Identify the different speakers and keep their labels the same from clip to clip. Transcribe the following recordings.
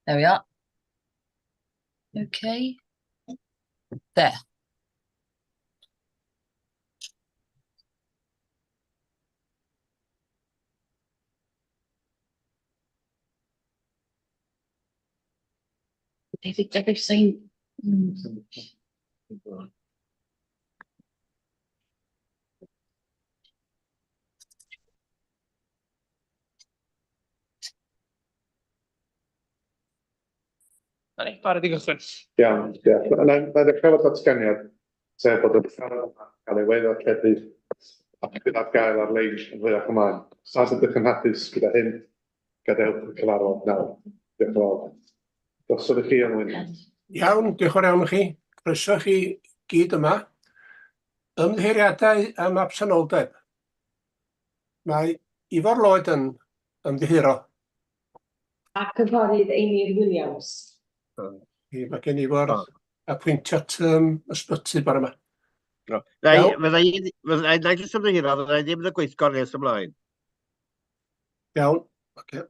Speaker 1: There we are. Okay. There. David, have you seen?
Speaker 2: Na ni, barod i gychwyn.
Speaker 3: Iawn, diolch. Na i ddechrau efo datganiad, sef bod y cyfarfod yma'n cael ei we-ddarlledu ac bydd ar gael ar-lein yn hwyrach ymlaen. Os nad ydych yn hapus gyda hyn, gadewch y cyfarfod nawr. Diolch yn fawr. Drosodd i chi, Alwyn.
Speaker 4: Iawn, diolch yn fawr iawn i chi. Croeso i chi gyd yma. Ymddiheuriadau am absenoldeb. Mae Ifor Lloyd yn ymddiheuro.
Speaker 5: A Cynghorydd Einir Williams.
Speaker 4: Mae gen Ifor apwyntiad ysbyty bore yma.
Speaker 6: No. Na i, fydda i, fydda i, na i jyst ymddiheuro, fydda i ddim yn y gweithgor nes ymlaen.
Speaker 4: Iawn, oce.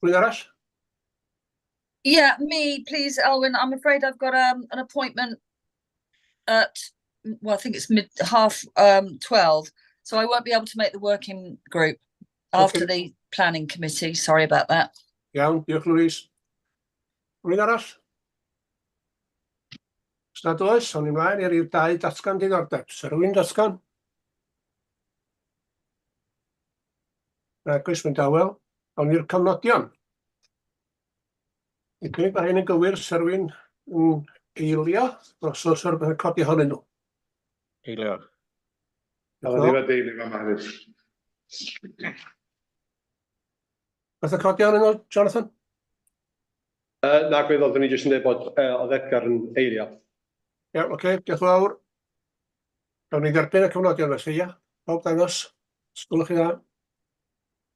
Speaker 4: Rwy'n arall?
Speaker 1: Yeah, me, please, Alwyn. I'm afraid I've got an appointment at, well, I think it's mid half 12, so I won't be able to make the working group after the planning committee. Sorry about that.
Speaker 4: Iawn, diolch Louise. Rwy'n arall? Os nad oes, awn ni mlaen i'r rhif 2 datgan diddordeb. Sa rhywun datgan? Nag oes, mae'n dawel. Awn ni'r cofnodion. Dwi'n cynnig bod rhain yn gywir, sa rhywun yn eilio, os oes rhywbeth yn codi ohonyn nhw.
Speaker 6: Eilio.
Speaker 3: Diolch yn fawr. Deulu fama hefyd.
Speaker 4: Beth yn codi ohonyn nhw, Jonathan?
Speaker 7: Na, gwedd oeddwn i jyst yn dweud bod oedd Edgar yn eilio.
Speaker 4: Iawn, oce, diolch yn fawr. Gawn ni dderbyn y cofnodion felly, ia? Pawb dangos, os gwelwch chi dda.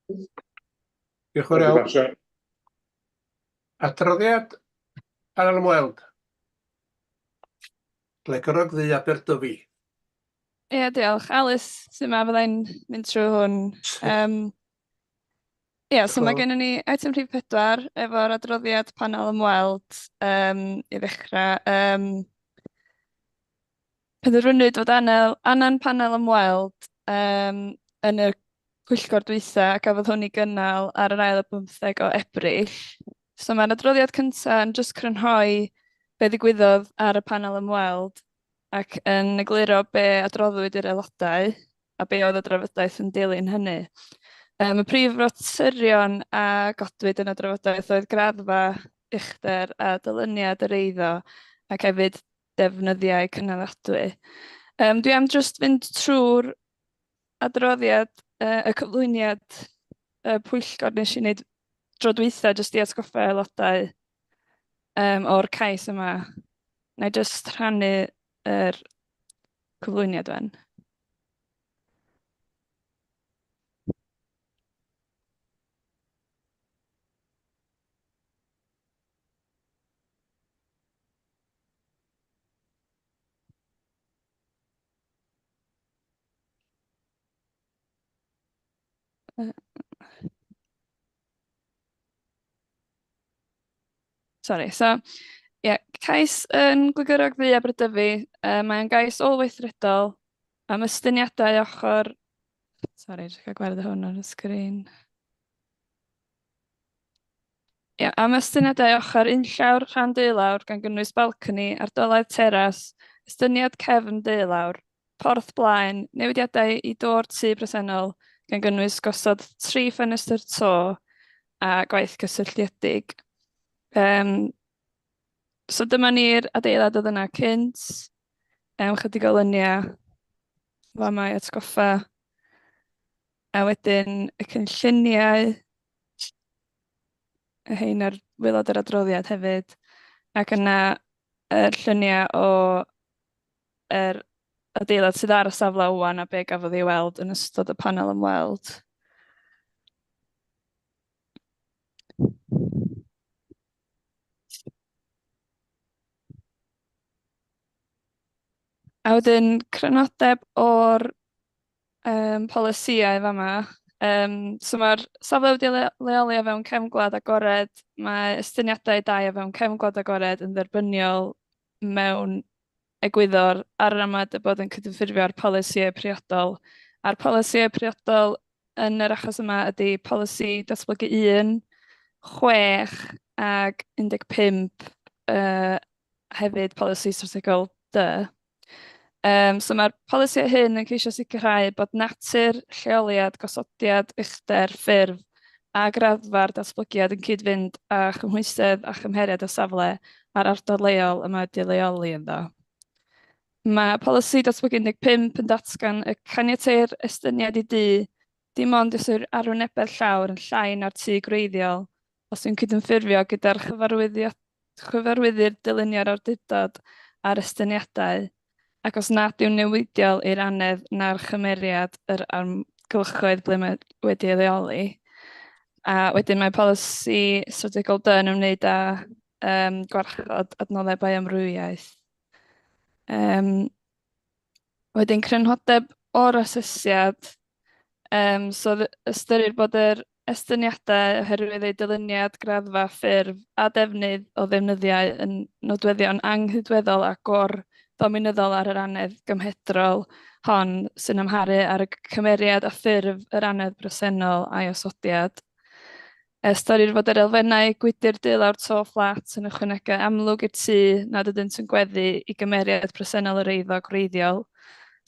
Speaker 4: Diolch yn fawr iawn. Adroddiad panel ymweld. Glegorog Ddu Aberdyfi.
Speaker 8: Ie, diolch. Alice, sut ma? Fydda i'n mynd trwy hwn. Ie, so mae gennym ni eitem rhif 4 efo'r adroddiad panel ymweld i ddechrau. Penderfynwyd fod anel, angen panel ymweld yn y pwyllgor dwytha a gafodd hwn ei gynnal ar yr ail ar bymtheg o Ebrill. So mae'r adroddiad cyntaf yn jyst crynhoi be ddigwyddodd ar y panel ymweld ac yn egluro be adroddwyd i'r aelodau a be oedd y drafodaeth yn dilyn hynny. Y prif faterion a godwyd yn y drafodaeth oedd graddfa, uchder a dyluniad yr eiddo ac hefyd defnyddiau cynaliadwy. Dwi am jyst fynd trwy'r adroddiad, y cyflwyniad y pwyllgor nes i wneud dro dwytha jyst i atgoffa aelodau o'r cais yma. Na i jyst rhannu yr cyflwyniad wan. Sori, so ie, cais yn Gligyrog Ddu Aberdyfi, mae'n gais ôl-weithredol am ystyniadau ochr... Sori, jyst cael gwared o hwn ar y sgrin. Ie, am ystyniadau ochr unllawr, rhan deulawr, gan gynnwys balcony, ardaloedd teras, estyniad cefn deulawr, porth blaen, newidiadau i do'r tŷ presennol, gan gynnwys gosod 3 ffenestr to a gwaith cysylltiedig. So dyma ni'r adeilad oedd yna cynt, chydig o luniau fama i atgoffa, a wedyn y cynlluniau, y hein ar waelod yr adroddiad hefyd, ac yna y lluniau o yr adeilad sydd ar y safle ŵan a be gafodd ei weld yn ystod y panel ymweld. A wedyn crynodeb o'r polisïau fama. So mae'r safle wedi leoli o fewn cefn gwlad agored, mae estyniadau dai o fewn cefn gwlad agored yn dderbyniol mewn egwyddor ar yr amod y bod yn cydymffurfio â'r polisïau priodol. A'r polisïau priodol yn yr achos yma ydy polisi datblygu 1, 6 ac 15, hefyd polisi strategol D. So mae'r polisïau hyn yn ceisio sicrhau bod natur, lleoliad, gosodiad, uchder, ffurf a graddfa'r datblygiad yn cyd-fynd â chymhwysedd a chymheriad y safle a'r ardal leol y mae wedi'i leoli ynddo. Mae polisi datblygu 15 yn datgan y caniateir estyniad i dŷ dim ond os yw'r arwynebedd llawr yn llai na'r tŷ gwreiddiol, os yw'n cydymffurfio gyda'r chyfarwyddyd dylunio'r awdurdod a'r estyniadau, ac os nad yw'n newidiol i'r annedd na'r chymeriad yr amgylchoedd ble mae wedi ei leoli. A wedyn mae polisi strategol D yn ymwneud â um, gwarchod adnoddau bioamrywiaeth. Wedyn crynhodeb o'r asesiad, so ystyrir bod yr estyniadau oherwydd eu dyluniad, graddfa, ffurf a defnydd o ddefnyddiau yn nodweddion anghydweddol a gor-ddominyddol ar yr annedd gymhedrol hon sy'n amharu ar y cymeriad a ffurf yr annedd bresennol a'i osodiad. Ystyrir fod yr elfennau gwydr deulawr to fflat yn ychwanegau amlwg i'r tŷ nad ydynt yn gweddu i gymeriad presennol yr eiddo gwreiddiol,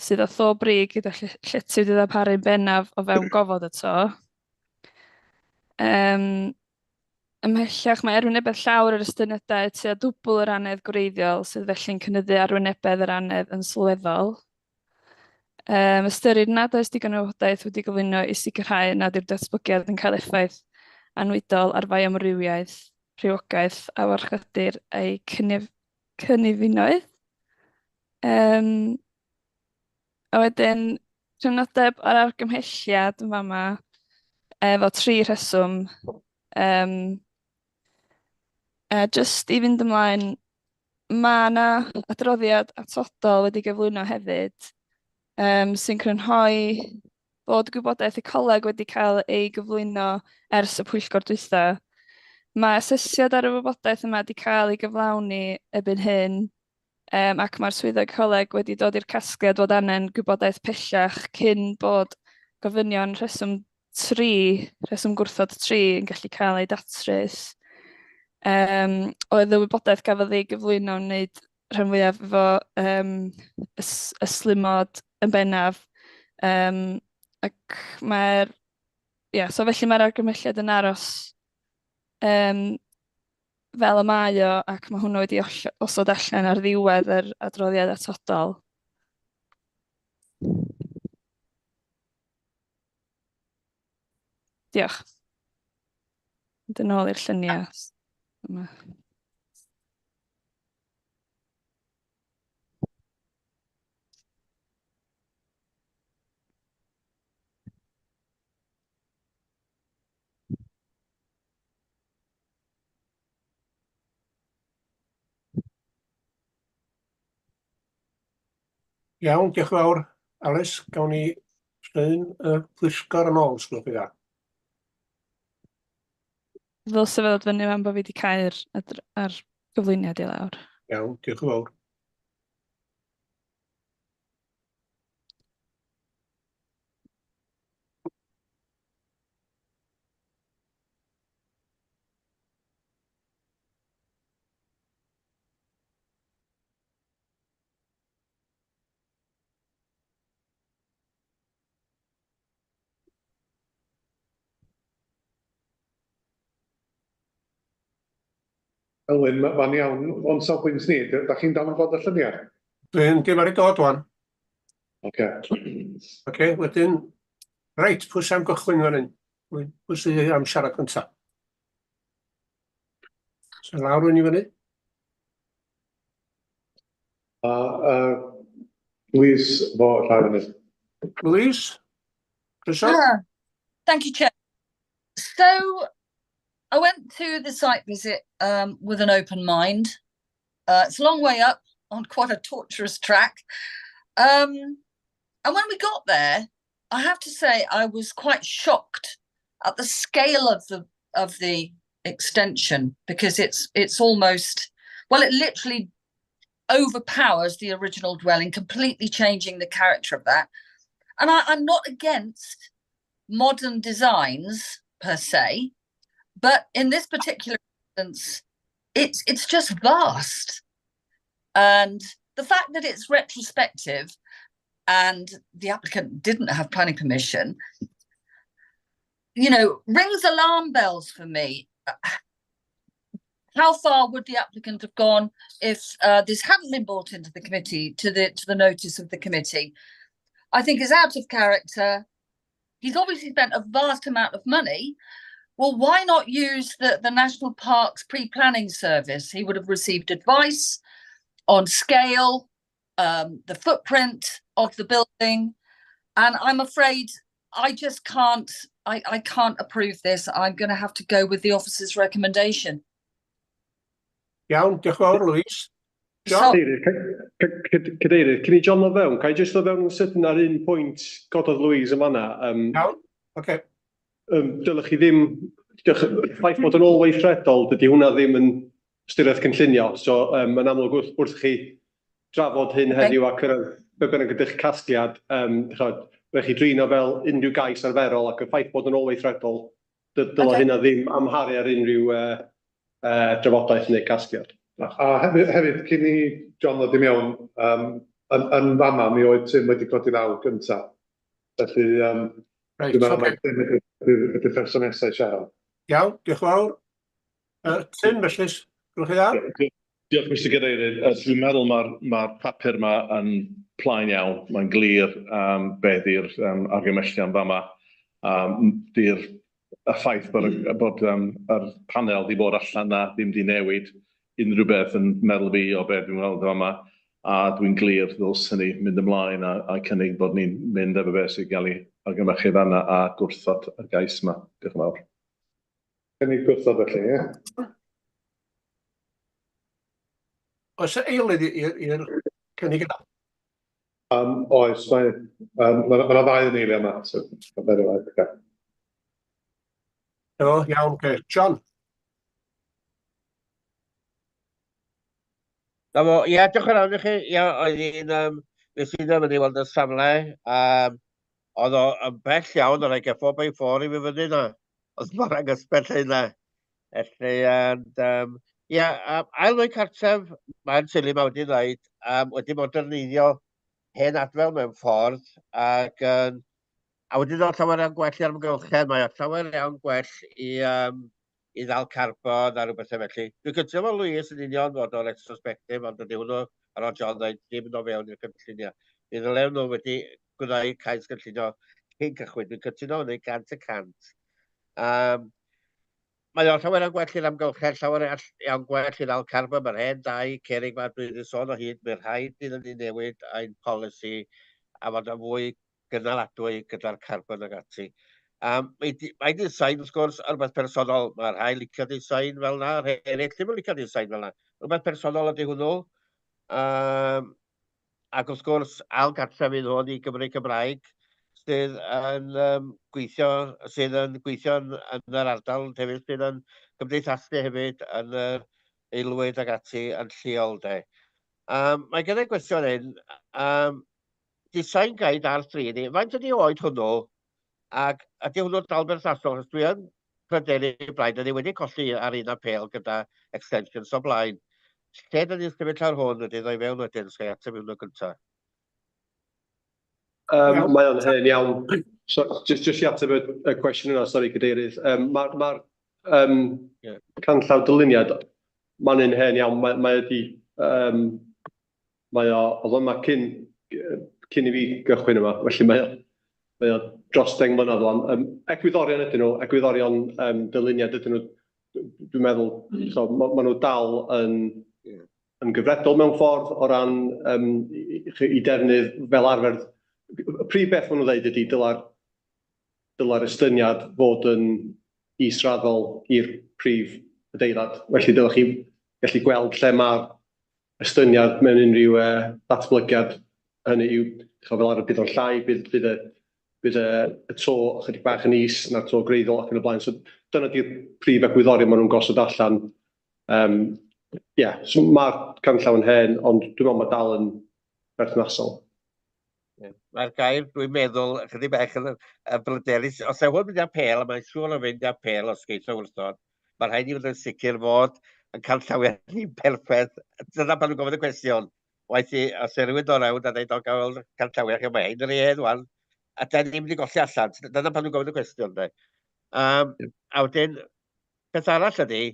Speaker 8: sydd â tho brig gyda llety wedi'i ddarparu'n bennaf o fewn gofod y to. Um, ymhellach, mae arwynebedd llawr yr estyniadau tua dwbl yr annedd gwreiddiol, sydd felly'n cynyddu arwynebedd yr annedd yn sylweddol. Ystyrir nad oes digon o wybodaeth wedi gyflwyno i sicrhau nad yw'r datblygiad yn cael effaith anwydol ar fioamrywiaeth, rhywogaeth a warchodir a'i cynefinoedd. Um, a wedyn, crynodeb o'r argymhelliad yn fama, efo tri rheswm. Um, jyst i fynd ymlaen, mae yna adroddiad atodol wedi gyflwyno hefyd sy'n crynhoi bod gwybodaeth ecoleg wedi cael ei gyflwyno ers y pwyllgor dwytha. Mae asesiad ar y wybodaeth yma wedi cael ei gyflawni erbyn hyn, ac mae'r swyddog ecoleg wedi dod i'r casgliad fod angen gwybodaeth pellach cyn bod gofynion rheswm 3, rheswm gwrthod 3 yn gallu cael ei datrys. Oedd y wybodaeth gafodd ei gyflwyno yn wneud rhan fwyaf efo ystlumod yn bennaf. Ac mae'r, ia, so felly mae'r argymhelliad yn aros fel y mae o, ac mae hwnnw wedi osod allan ar ddiwedd yr adroddiad atodol. Diolch. Mynd yn ôl i'r lluniau. Yma.
Speaker 4: Iawn, diolch yn fawr, Alys. Gawn ni rhywun y pwyllgor yn ôl, os gwelwch chi dda.
Speaker 8: Ddylse fe ddod fyny fan bod fi wedi cau'r ar gyflwyniad i lawr.
Speaker 4: Iawn, diolch yn fawr.
Speaker 3: Elwyn, mae'n iawn o'n safbwynt ni. Da chi'n dal yn gweld y lluniau?
Speaker 4: Dwi'n dim ar ei dod wan.
Speaker 3: Oce.
Speaker 4: Oce, wedyn, reit, pwy sy'n am gychwyn fan hyn? Pwy sydd am siarad gyntaf? So lawr rwy'n i fyny?
Speaker 3: A Louise, fo llaw fyny.
Speaker 4: Louise? Croeso?
Speaker 1: Thank you, Chair. So, I went to the site visit with an open mind. It's a long way up on quite a torturous track. And when we got there, I have to say I was quite shocked at the scale of the of the extension because it's it's almost well it literally overpowers the original dwelling, completely changing the character of that. And I, I'm not against modern designs per se, but in this particular instance, it's it's just vast. And the fact that it's retrospective and the applicant didn't have planning permission, you know, rings alarm bells for me. How far would the applicant have gone if uh, this hadn't been brought into the committee, to the to the notice of the committee? I think is out of character. He's obviously spent a vast amount of money. Well, why not use the, the National Parks pre-planning service? He would have received advice on scale, um, the footprint of the building. And I'm afraid I just can't, I, I can't approve this. I'm going to have to go with the officer's recommendation.
Speaker 4: Iawn, diolch yn fawr, Louise. John?
Speaker 7: Cadeirydd, Cadeirydd, cyn i John ddod fewn, ca i jyst ddod fewn yn sydyn ar un pwynt gododd Louise yn fanna? Um,
Speaker 4: Iawn, oce. Okay.
Speaker 7: Um, dylech chi ddim, dylech, y ffaith bod yn ôl-weithredol, dydy hwnna ddim yn ystyriaeth cynllunio, so um, yn amlwg wrth, wrth chi drafod hyn heddiw a cyrraedd be bynnag ydych casgliad, um, chod, rhaid chi drin o fel unrhyw gais arferol ac y ffaith bod yn ôl-weithredol, dylai okay. hynna ddim amharu ar unrhyw uh, uh, drafodaeth neu casgliad.
Speaker 3: A hefyd, hefyd cyn i John ddod i mewn, um, yn, yn fanna mi oedd Tim wedi codi law gynta. Felly, um,
Speaker 4: Reit,
Speaker 3: dwi'n meddwl
Speaker 4: oce.
Speaker 3: mai Tim ydy'r ydy'r person nesaf i siarad.
Speaker 4: Iawn, diolch yn fawr. Uh, Tim, felly, gwelwch chi dda?
Speaker 9: Diolch, Mr Cadeirydd. Yy, Dwi'n meddwl mae'r ma papur yma yn plaen iawn. Mae'n glir um, be di'r um, argymellion fama. Um, di'r y ffaith bod, y, bod um, yr panel di bod allan na ddim di newid unrhyw beth yn meddwl fi o be dwi'n weld fama. A dwi'n glir ddylswn ni mynd ymlaen a, a cynnig bod ni'n mynd efo beth sy'n cael ei argymhellu fanna a gwrthod y gais yma. Diolch yn fawr.
Speaker 3: Cynnig gwrthod felly, ie?
Speaker 4: Oes e eilydd i'r cynnig yna?
Speaker 3: Um, oes, mae, um, mae 'na ddau yn eilio yma, so very well, okay.
Speaker 4: O, iawn, oce. John?
Speaker 6: Na fo, ie, diolch yn fawr i chi. Ie, oedd hi'n, um, nes i ddim yn ei weld y safle. Um, oedd o yn bell iawn, oedd rhaid 4x4 i fi fyny na. Oedd mor angysbell hynna. Felly, and, um, ie, um, ail o'i cartref, mae'n teulu ma wedi dweud, um, wedi moderneiddio hen adfel mewn ffordd, ac um, a wedi dod llawer iawn gwell i'r amgylchedd, mae o llawer iawn gwell i, um, i ddal carbon a rhywbeth felly. Dwi'n cytuno efo Louise yn union fod o'n retrospective, ond dydy hwnnw, ar ôl John dweud, ddim yn o fewn i'r cynlluniau. Mi ddylen nhw wedi gwneud cais gynllunio cyn cychwyn. Dwi'n cytuno hynny 100%. Um, mae o'n llawer iawn gwell i'r amgylchedd, llawer iawn gwell i ddal carbon. Mae'r hen dai cerig ma'n dwi wedi sôn o hyd, mae'n rhaid iddyn ni newid ein polisi a fod yn fwy gynaladwy gyda'r carbon ag ati. Um, mae, mae design, wrth gwrs, yn rhywbeth personol. Mae rhai licio design fel yna, rhai eraill ddim yn licio design fel yna. Rhywbeth personol ydy hwnnw. Um, ac wrth gwrs, ail gartref fydd hwn i Gymru Cymraeg sydd yn um, gweithio, sydd yn gweithio yn, yn yr ardal hefyd, sydd yn cymdeithasu hefyd yn yr aelwyd ag ati yn lleol de. Um, mae gen i gwestiwn hyn, um, design guide R3 ni, faint ydy oed hwnnw ac ydy hwnnw dal berthnasol? Achos dwi yn pryderu braidd, dyn ni wedi colli ar un apêl gyda extensions o blaen. Lle dyn ni'n sefyll ar hwn ydy ddoi fewn wedyn, sgai ateb hwnnw gyntaf.
Speaker 7: Um, mae o'n hen iawn. So, just, just i ateb y, y cwestiwn yna, sori cadeirydd. Um, Mae'r ma um, yeah. canllaw dyluniad, mae'n un hen iawn. Mae, mae wedi, um, mae o, oedd yma cyn, cyn i fi gychwyn yma, felly mae o, mae o dros 10 mlynedd wan. Um, egwyddorion ydyn nhw, egwyddorion um, dyluniad ydyn nhw, dwi'n meddwl, so, ma, ma nhw dal yn, yn gyfredol mewn ffordd o ran um, i, i defnydd fel arfer. Y prif beth maen nhw'n dweud ydy dyla'r dyla'r estyniad fod yn israddol i'r prif adeilad. Felly dylech chi gallu gweld lle mae'r estyniad mewn unrhyw uh, ddatblygiad. Hynny yw, ch'mo, fel arfer bydd o'n llai, bydd, bydd, y, Bydd y, y to ychydig bach yn is na'r to gwreiddiol ac yn y blaen. So dyna di'r prif egwyddorion maen nhw'n gosod allan. Yeah, so mae'r canllaw yn hen, ond dwi'n meddwl mae dal yn berthnasol.
Speaker 6: Mae'r gair, dwi'n meddwl, ychydig bach yn bryderus. Os yw hwn mynd apêl, a mae'n siŵr o fynd apêl os geith o wrthod, mae rhaid i fod yn sicr fod yn canllawiau ni'n perffaith. Dyna pan nhw'n gofyn y cwestiwn. Waeth i, os yw rhywun dod rownd a dweud, o, gael canllawiau chi, mae hyn yr hen wan, a da ni'n mynd i golli allan. Dyna pan nhw'n gofyn y cwestiwn. De. A wedyn, peth arall ydy,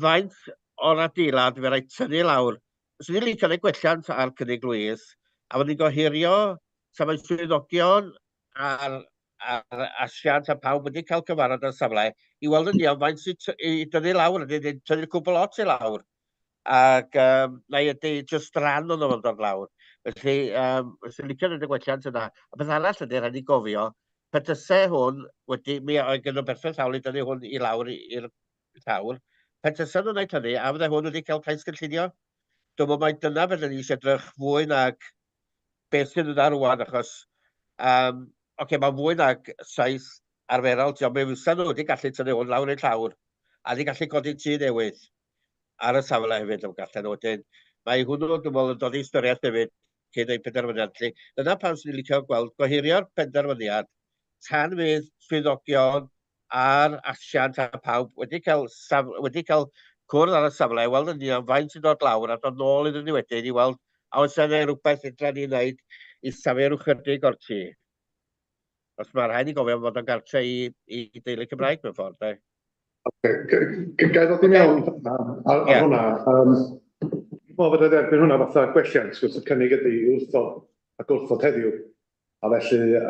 Speaker 6: faint o'r adeilad fe rhaid tynnu lawr. Swn i'n licio gwneud gwelliant ar cynnig Louise, a fod ni'n gohirio tra mae swyddogion a'r, a'r asiant a pawb wedi cael cyfarfod ar safle i weld yn union faint sy'n i dynnu lawr, ydy tynnu'r cwbl lot i lawr. Ac neu ydy jyst ran o'n fo'n dod lawr. Felly, swn i'n licio gwneud y gwelliant yna. A beth arall ydy, rhaid i gofio, petasai hwn wedi, mi oedd gen nhw berffaith hawl i dynnu hwn i lawr i'r llawr. Petasai nhw'n gwneud hynny, a fyddai hwn wedi cael cais cynllunio? Dwi'n meddwl mai dyna beth ni eisiau edrych fwy nag beth sydd yna rwan, achos, okay, mae'n fwy nag sais arferol, ti'n mi fysa nhw wedi gallu tynnu hwn lawr i'r llawr, a wedi gallu codi tŷ newydd ar y safle hefyd, yn gallu nhw. Wedyn, mae hwnnw, dwi'n meddwl, yn dod i ystyriaeth hefyd cyn ei penderfyniad. Felly, dyna pam swn i'n licio gweld gohirio'r penderfyniad tan fydd swyddogion a'r asiant a pawb wedi cael, saf, wedi cael cwrdd ar y safle, weld yn union faint sy'n dod lawr a dod nôl iddyn ni wedyn i weld a oes yna rhywbeth fedra ni wneud i safio rhyw chydig o'r tŷ. Os mae rhaid i gofio fod o'n gartre i deulu Cymraeg mewn ffordd, de.
Speaker 3: Okay. Ga i ddod i mewn ar hwnna? Dwi'n meddwl fod derbyn hwnna fatha gwelliant, wrth y cynnig ydy i wrthod a gwrthod heddiw. A felly,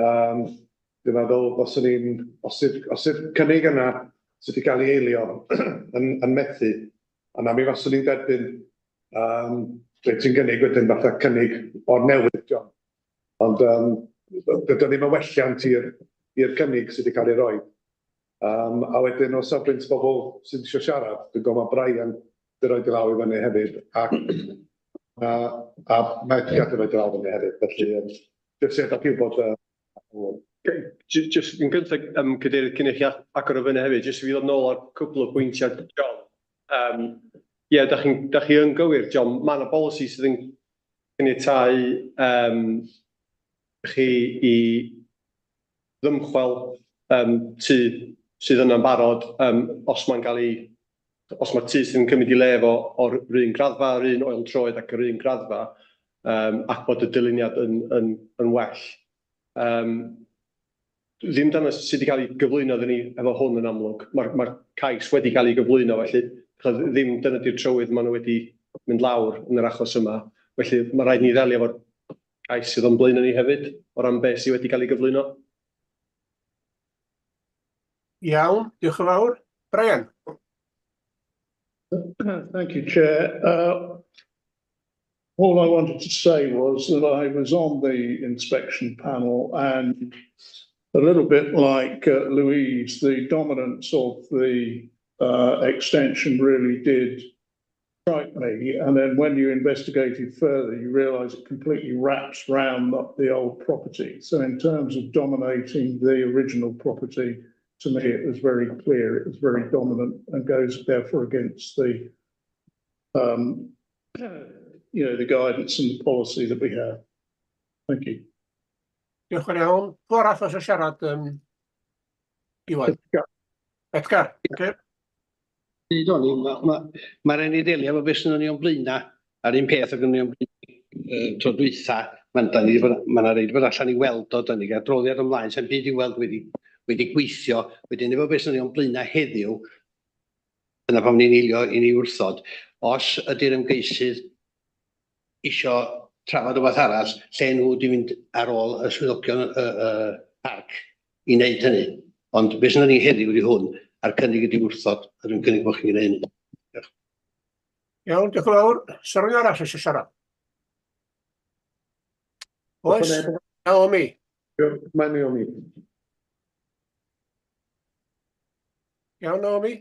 Speaker 3: dwi'n meddwl os ni'n, os yw'r cynnig yna sydd wedi cael ei eilio yn methu, yna mi faswn i'n derbyn be ti'n gynnig wedyn fatha cynnig o'r newydd, John. Ond dydy o ddim yn welliant i'r cynnig sydd wedi cael ei roi. A wedyn o safbwynt bobl sydd eisiau siarad, dwi'n gwybod mae Brian wedi rhoi law i fyny hefyd, ac a mae Edgar wedi rhoi law fyny hefyd, felly jyst i adael chi wybod.
Speaker 7: Just yn gyntaf, Cadeirydd, cyn i chi agor o fyny hefyd, jyst i fi ddod nôl ar cwpl o bwyntiau John. Ie, yeah, da chi yn gywir, John. Mae yna bolisi sydd yn caniatáu chi i ddymchwel tŷ sydd yna'n barod os mae'n cael ei, os mae'r tŷ sydd yn cymryd i le efo o'r un graddfa, yr un oel troed ac yr un graddfa, ac bod y dyluniad yn well. Ddim dyna sydd wedi cael ei gyflwyno iddyn ni efo hwn yn amlwg. Mae'r cais wedi cael ei gyflwyno, felly ddim dyna di'r trywydd maen nhw wedi mynd lawr yn yr achos yma. Felly mae rhaid ni ddelio efo'r cais sydd o'n blaen ni hefyd, o ran beth sydd wedi cael ei gyflwyno.
Speaker 4: Iawn, diolch yn fawr. Brian.
Speaker 10: Thank you, Chair. All I wanted to say was that I was on the inspection panel, and a little bit like Louise, the dominance of the extension really did strike me. And then when you investigated further, you realise it completely wraps round the old property. So in terms of dominating the original property, to me it was very clear it was very dominant and goes therefore against the the guidance and the policy that we have. Thank you.
Speaker 4: Diolch yn iawn. Pwy arall oes siarad? Iwan? Edgar, oce.
Speaker 11: Nid o'n i, ma rhaid ni ddelio efo beth sy'n o'n i o'n blaena, a'r un peth o'n i o'n blaena tro dwytha, mae'n da ni ma' 'na reid bod allan i weld o, da ni gael adroddiad ymlaen, sa'm byd i weld wedi gweithio, wedyn efo beth sy'n o'n i o'n blaena heddiw, dyna pam ni'n eilio i ni wrthod. Os ydy'r ymgeisydd isio trafod rhywbeth arall, lle nhw wedi mynd ar ôl y swyddogion y parc i wneud hynny. Ond beth sy'n ni heddiw ydy hwn, a'r cynnig ydy wrthod, a dwi'n cynnig bod chi'n gwneud hynny. Diolch.
Speaker 4: Iawn, diolch yn fawr. Sa rhywun arall eisiau siarad? Oes? Naomi.
Speaker 3: Mae Naomi.
Speaker 4: Iawn, Naomi.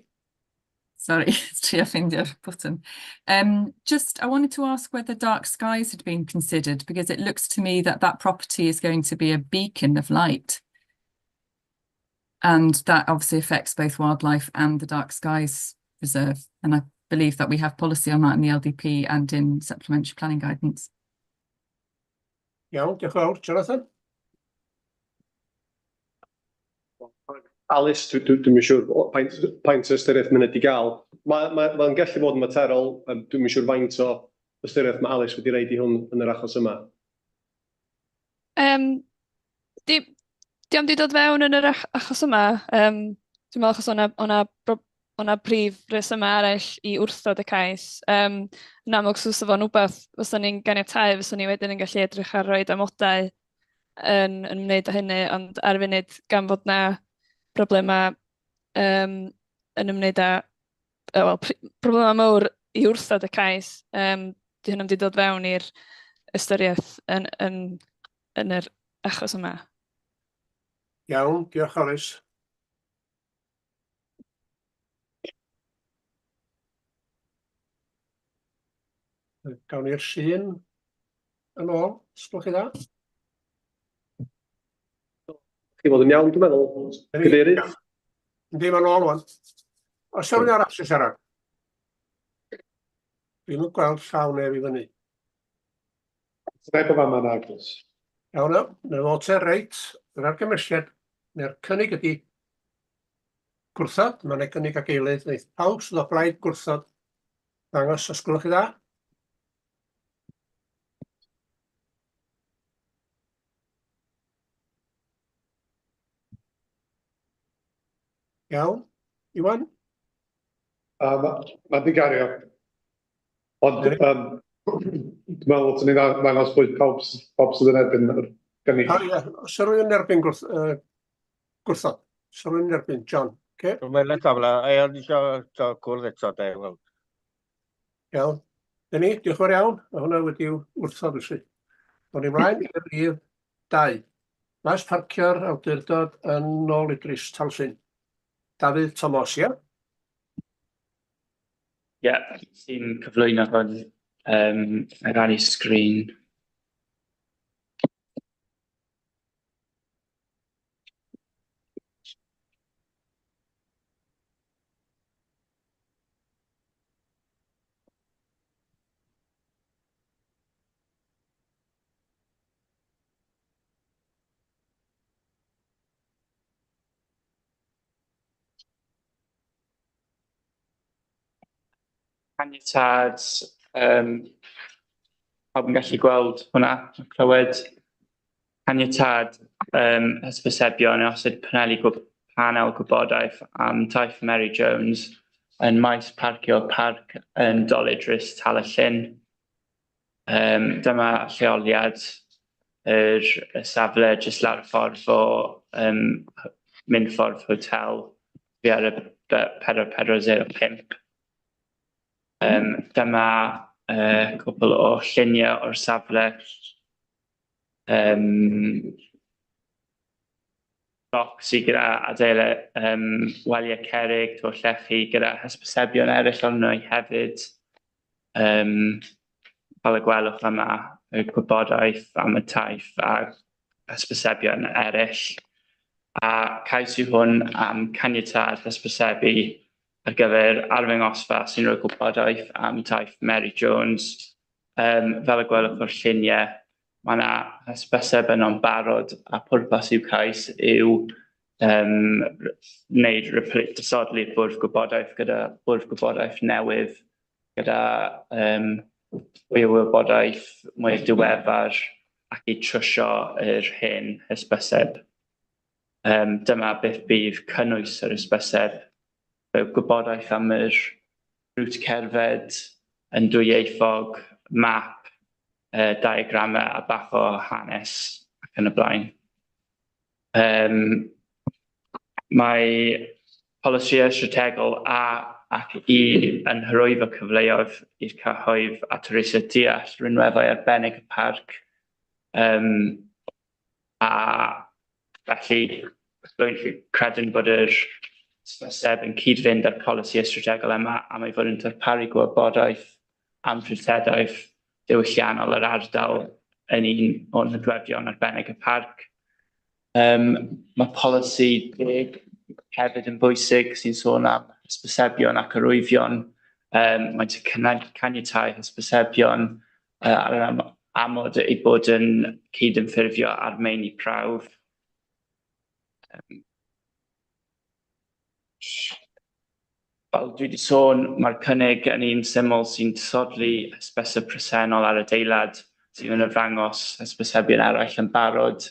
Speaker 12: Sorry, trio ffeindio'r button. Just, I wanted to ask whether dark skies had been considered, because it looks to me that that property is going to be a beacon of light. And that obviously affects both wildlife and the Dark Skies Reserve. And I believe that we have policy on that in the LDP and in supplementary planning guidance.
Speaker 4: Iawn, diolch yn fawr. Jonathan?
Speaker 7: Alice, dwi, dwi, dwi'm yn siŵr o faint, faint o ystyriaeth mae'n wedi gael. Mae'n ma, ma gallu bod yn materol, dwi'm yn siŵr faint o ystyriaeth mae Alice wedi roid i hwn yn yr achos yma.
Speaker 8: Di, di o'm di dod fewn yn yr achos yma. Dwi'n meddwl achos o'na, o' 'na prif resymau eraill i wrthod y cais. Yn amlwg, os fysa fo'n wbath fysa ni'n ganiatáu, fysa ni wedyn yn gallu edrych ar roid amodau yn ymwneud â hynny, ond ar y funud, gan fod 'na broblemau yn ymwneud â, wel, problemau mawr i wrthod y cais, 'di hwnna'm 'di dod fewn i'r ystyriaeth yn yr achos yma.
Speaker 4: Iawn, diolch, Alice. Gawn ni'r llun yn ôl, os gwelwch chi dda.
Speaker 7: Chi fod yn iawn, dwi'n meddwl, Cadeirydd.
Speaker 4: Yndi, mae'n ôl wan. Oes 'na rywun arall eisiau siarad? Dwi'm yn gweld llaw neb i fyny.
Speaker 3: Neb yn fama, nagos.
Speaker 4: Iawn, iawn. Na fo te, reit. Yr argymhelliad, neu'r cynnig ydy gwrthod. Mae'n ei gynnig ag eilydd. Wneith pawb sydd o blaid gwrthod ddangos os gwelwch chi dda. Iawn. Iwan?
Speaker 3: Ma' di gario. Ond dwi'n meddwl dylwn ni ddangos pwy pawb sydd yn erbyn yr gynnig.
Speaker 4: O ie, oes 'na rywun yn erbyn gwrthod? Oes 'na rywun yn erbyn? John, oce?
Speaker 6: Mae'n y tafla, a o'n eisiau cwrdd eto, de, wel.
Speaker 4: Iawn. Dyna ni, diolch yn fawr iawn. Mae hwnna wedi'w wrthod felly. Awn ni ymlaen i'r rhif 2. Maes parcio'r awdurdod yn Nôl Idris, Talllyn. Dafydd Tomos, ie?
Speaker 2: Ie, yeah, sy'n cyflwyno hwn, rhannu sgrin. Caniatâd, pawb yn gallu gweld hwnna, clywed? Caniatâd hysbysebion i osod paneli panel gwybodaeth am taith Mary Jones yn maes parcio parc yn Doledrys, Tal-y-llyn. Dyma lleoliad y safle jyst lawr y ffordd o Minffordd Hotel fi ar y 4405. Dyma cwpl o lluniau o'r safle. Bloc sydd gyda adeilau waliau cerrig, to llechi gyda hysbysebion eraill arno hefyd. Fel y gwelwch yma, y gwybodaeth am y taith a hysbysebion eraill. A cais yw hwn am caniatâd hysbysebu ar gyfer arddangosfa sy'n rhoi gwybodaeth am taith Mary Jones. Fel y gwelwch o'r lluniau, mae yna hysbyseb yno'n barod a pwrpas i'w cais yw wneud disodli'r bwrdd gwybodaeth gyda bwrdd gwybodaeth newydd gyda mwy o wybodaeth, mwy o diweddar ac i trwsio yr hen hysbyseb. Dyma beth bydd cynnwys yr hysbyseb. Fe gwybodaeth am yr route cerdded yn dwyieithog, map, diagramau a bach o hanes ac yn y blaen. Mae polisïau strategol A ac E yn hyrwyddo cyfleoedd i'r cyhoedd a twristiaid deall rinweddau arbennig y parc. A felly rwy'n credu bod yr hysbyseb yn cyd-fynd â'r polisïau strategol yma am ei fod yn darparu gwybodaeth am treftadaeth diwylliannol yr ardal yn un o'n nodweddion arbennig y parc. Mae polisi 10 hefyd yn bwysig sy'n sôn am hysbysebion ac arwyddion. Maent yn caniatáu hysbysebion ar yr amod eu bod yn cydymffurfio â'r meini prawf. Fel dwi wedi sôn, mae'r cynnig yn un syml sy'n disodli hysbyseb presennol ar adeilad sydd yn arddangos hysbysebion eraill yn barod.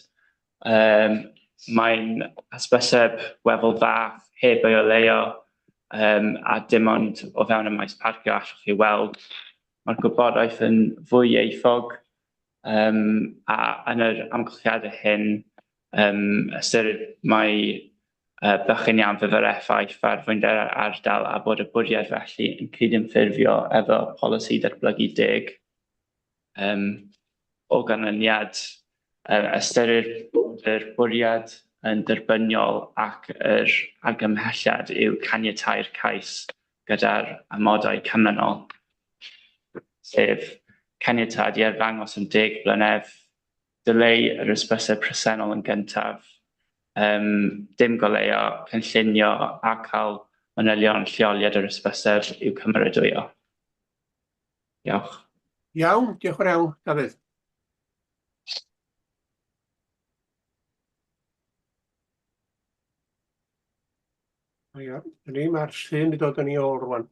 Speaker 2: Mae'n hysbyseb weddol fach, heb ei oleuo, a dim ond o fewn y maes parcio allwch chi weld. Mae'r gwybodaeth yn fwy ieithog, a yn yr amgylchiadau hyn, ystyrir mai bychan iawn fydd yr effaith ar fwynder yr ardal a bod y bwriad felly yn cydymffurfio efo polisi datblygu deg. O ganlyniad, ystyrir bod yr bwriad yn derbyniol ac yr argymhelliad yw caniatáu'r cais gyda'r amodau canlynol, sef caniatâd i arddangos am 10 blynedd, dileu yr hysbyseb presennol yn gyntaf, dim goleuo, cynllunio a cael manylion lleoliad yr hysbyseb i'w cymeradwyo. Diolch.
Speaker 4: Iawn, diolch yn iawn, Dafydd. Ia, ni, mae'r llun wedi dod yn ei ôl rwan.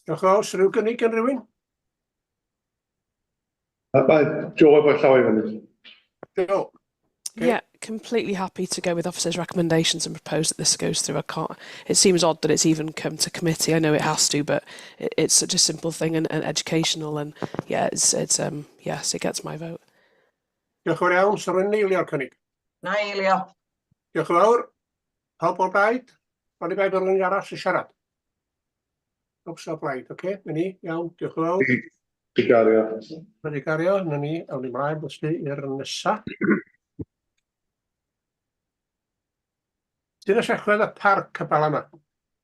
Speaker 4: Diolch yn fawr, sy'n rhyw gynnig gan rhywun?
Speaker 3: Mae Joe efo llaw i fyny.
Speaker 4: Joe.
Speaker 13: Okay. Yeah, completely happy to go with officers' recommendations and propose that this goes through. I can't. It seems odd that it's even come to committee. I know it has to, but it's such a simple thing and educational, and yeah, it's yes, it gets my vote.
Speaker 4: Diolch yn fawr iawn, sy'n rhywun eilio'r cynnig?
Speaker 1: Na eilio.
Speaker 4: Diolch yn fawr. Pawb o'r blaid? Oni bai bod rhywun arall sy'n siarad? Pawb sy'n o'r blaid, oce, okay, na ni, iawn, diolch yn fawr.
Speaker 3: Di gario.
Speaker 4: Wedi gario, na ni, awn ni mlaen felly i'r nesa. Dyna Llechwedd y parc y Bala yma.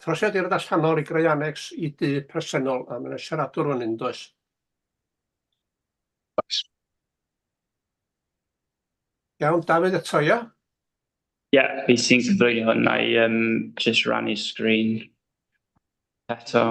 Speaker 4: Trosiad i'r allanol i greu annex i dŷ presennol, a mae yna siaradwr fan hyn, does?
Speaker 7: Oes.
Speaker 4: Iawn, Dafydd eto, ia?
Speaker 2: Ie, yeah, fi sy'n cyflwyno hwn. Na i just rannu sgrin eto.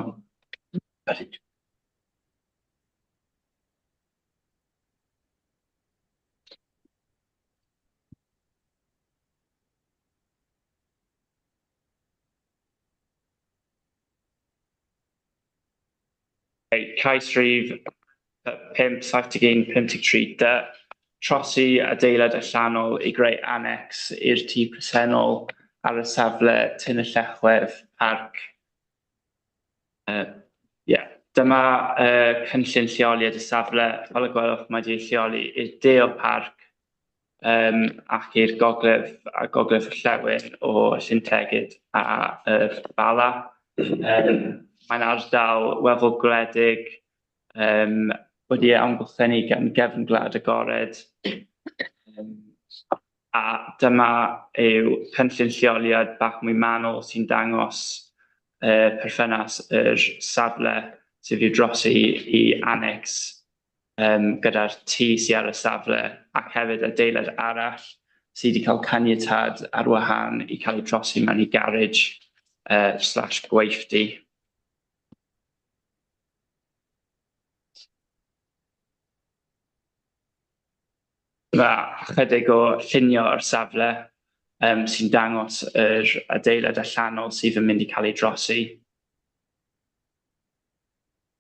Speaker 2: Cais rhif 5, 71, 53 D. Trosi adeilad allanol i greu annex i'r tŷ presennol ar y safle Tyn y Llechwedd Parc. Yeah. Dyma cynllun lleoliad y safle. Fel y gwelwch, mae wedi'i lleoli i'r de o'r parc ac i'r gogledd a gogledd orllewin o Llyn Tegid a yr Bala. Mae'n ardal weddol gwledig, wedi ei amgylchynu gan gefn gwlad agored. A dyma yw cynllun lleoliad bach mwy manwl sy'n dangos perthynas yr safle sydd i'w drosi i annex gyda'r tŷ sydd ar y safle ac hefyd adeilad arall sydd wedi cael caniatâd ar wahân i cael ei drosi mewn i garej slash gweithdy. Mae ychydig o llunio o'r safle sy'n dangos yr adeilad allanol sydd yn mynd i cael ei drosi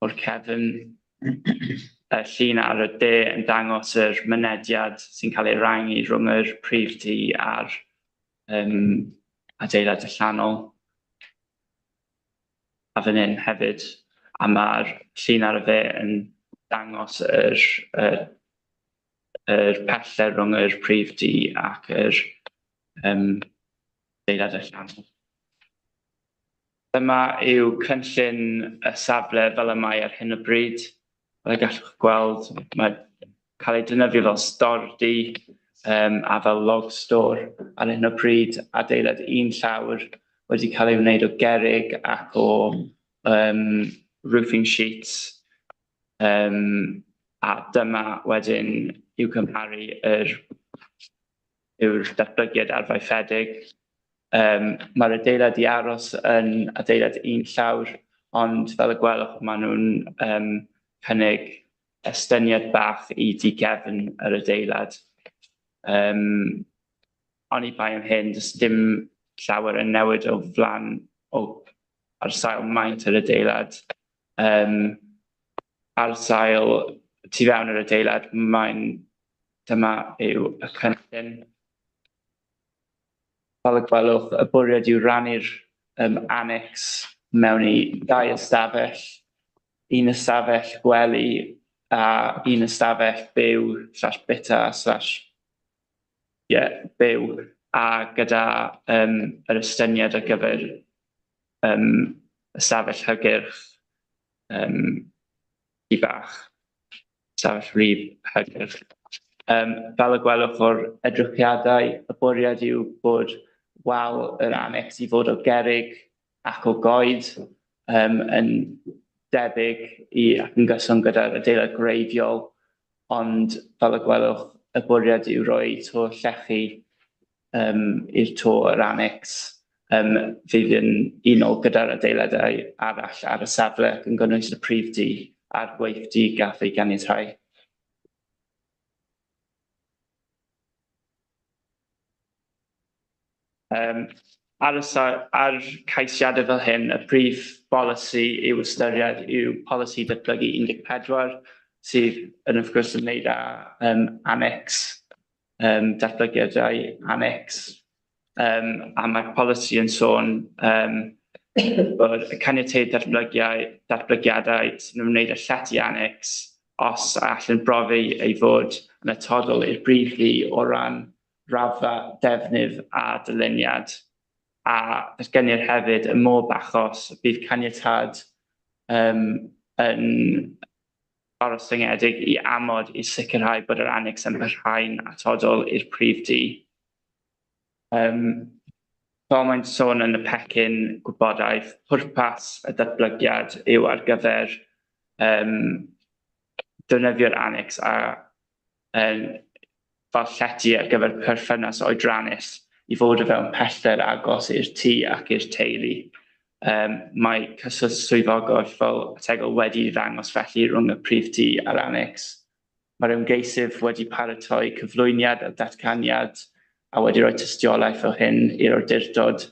Speaker 2: o'r cefn. Y llun ar y de yn dangos yr mynediad sy'n cael ei rangu rhwng yr prif dŷ a'r adeilad allanol. A fan hyn hefyd, a mae'r llun ar y dde yn dangos yr pellter rhwng yr prif dŷ ac yr adeilad allanol. Dyma yw cynllun y safle fel y mae ar hyn o bryd. Fel y gallwch gweld, mae cael ei defnyddio fel stordy a fel log store ar hyn o bryd. Adeilad un llawr wedi cael ei wneud o gerrig ac o roofing sheets. A dyma wedyn i'w cymharu yw'r datblygiad arfaethedig. Mae'r adeilad i aros yn adeilad un llawr, ond fel y gwelwch, maen nhw'n cynnig estyniad bach i du gefn yr adeilad. Oni bai am hyn, does dim llawer yn newid o flaen o ar sail maint yr adeilad. Ar sail tu fewn yr adeilad, mae'n dyma yw y cynllun. Fel y gwelwch, y bwriad yw rannu'r annex mewn i ddau ystafell, un ystafell gwely a un ystafell byw/bita slash yeah, byw, a gyda yr estyniad ar gyfer ystafell hygyrch i bach, ystafell wlyb hygyrch. Fel y gwelwch o'r edrychiadau, y bwriad yw bod wal yr annex i fod o gerrig ac o goed, yn debyg i ac yn gyson gyda'r adeilad gwreiddiol, ond fel y gwelwch, y bwriad yw rhoi to llechi i'r to yr annex, fydd yn unol gyda'r adeiladau arall ar y safle ac yn gynnwys y prif dŷ a'r gweithdy gath ei ganiatáu. Ar ceisiadau fel hyn, y prif bolisi i'w ystyried yw polisi datblygu 14, sydd yn wrth gwrs yn wneud â annex, datblygiadau annex. A mae'r polisi yn sôn bod y caniateir datblygiadau sy'n ymwneud â llety annex os all yn brofi ei fod yn atodol i'r brif dŷ o ran raddfa, defnydd a dyluniad. A datgenir hefyd ym mhob achos bydd caniatâd yn ostyngedig i amod i sicrhau bod yr annex yn parhau'n atodol i'r prif dŷ. Fel mae'n sôn yn y pecyn gwybodaeth, pwrpas y datblygiad yw ar gyfer defnyddio'r annex a fel llety ar gyfer perthynas oedrannus i fod o fewn pellter agos i'r tŷ ac i'r teulu. Mae cyswllt swyddogol fel ategol wedi ddangos felly rhwng y prif dŷ a'r annex. Mae'r ymgeisydd wedi paratoi cyflwyniad a datganiad a wedi rhoi tystiolaeth o hyn i'r awdurdod,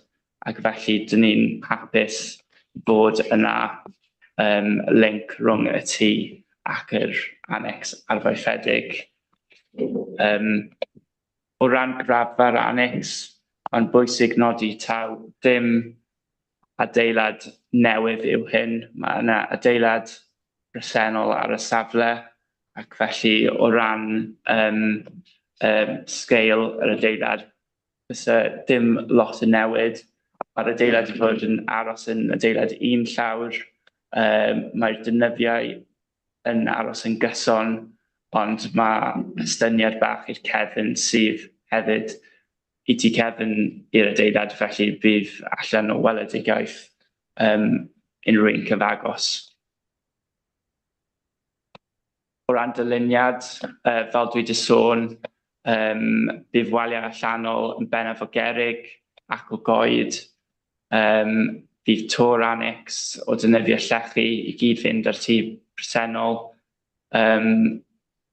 Speaker 2: ac felly dyn ni'n hapus bod yna link rhwng y tŷ ac yr annex arfaethedig. O ran graddfa'r annex, mae'n bwysig nodi taw dim adeilad newydd yw hyn. Mae yna adeilad presennol ar y safle, ac felly o ran scale yr adeilad, fysa dim lot yn newid. Mae'r adeilad wedi bod yn aros yn adeilad un llawr, mae'r defnyddiau yn aros yn gyson, ond mae estyniad bach i'r cefn sydd hefyd i tu cefn i'r adeilad, felly bydd allan o weledigaeth unrhyw un cyfagos. O ran dyluniad, fel dwi wedi sôn, bydd waliau allanol yn bennaf o gerrig ac o goed. Bydd to'r annex o defnyddio llechi i gyd fynd â'r tŷ presennol.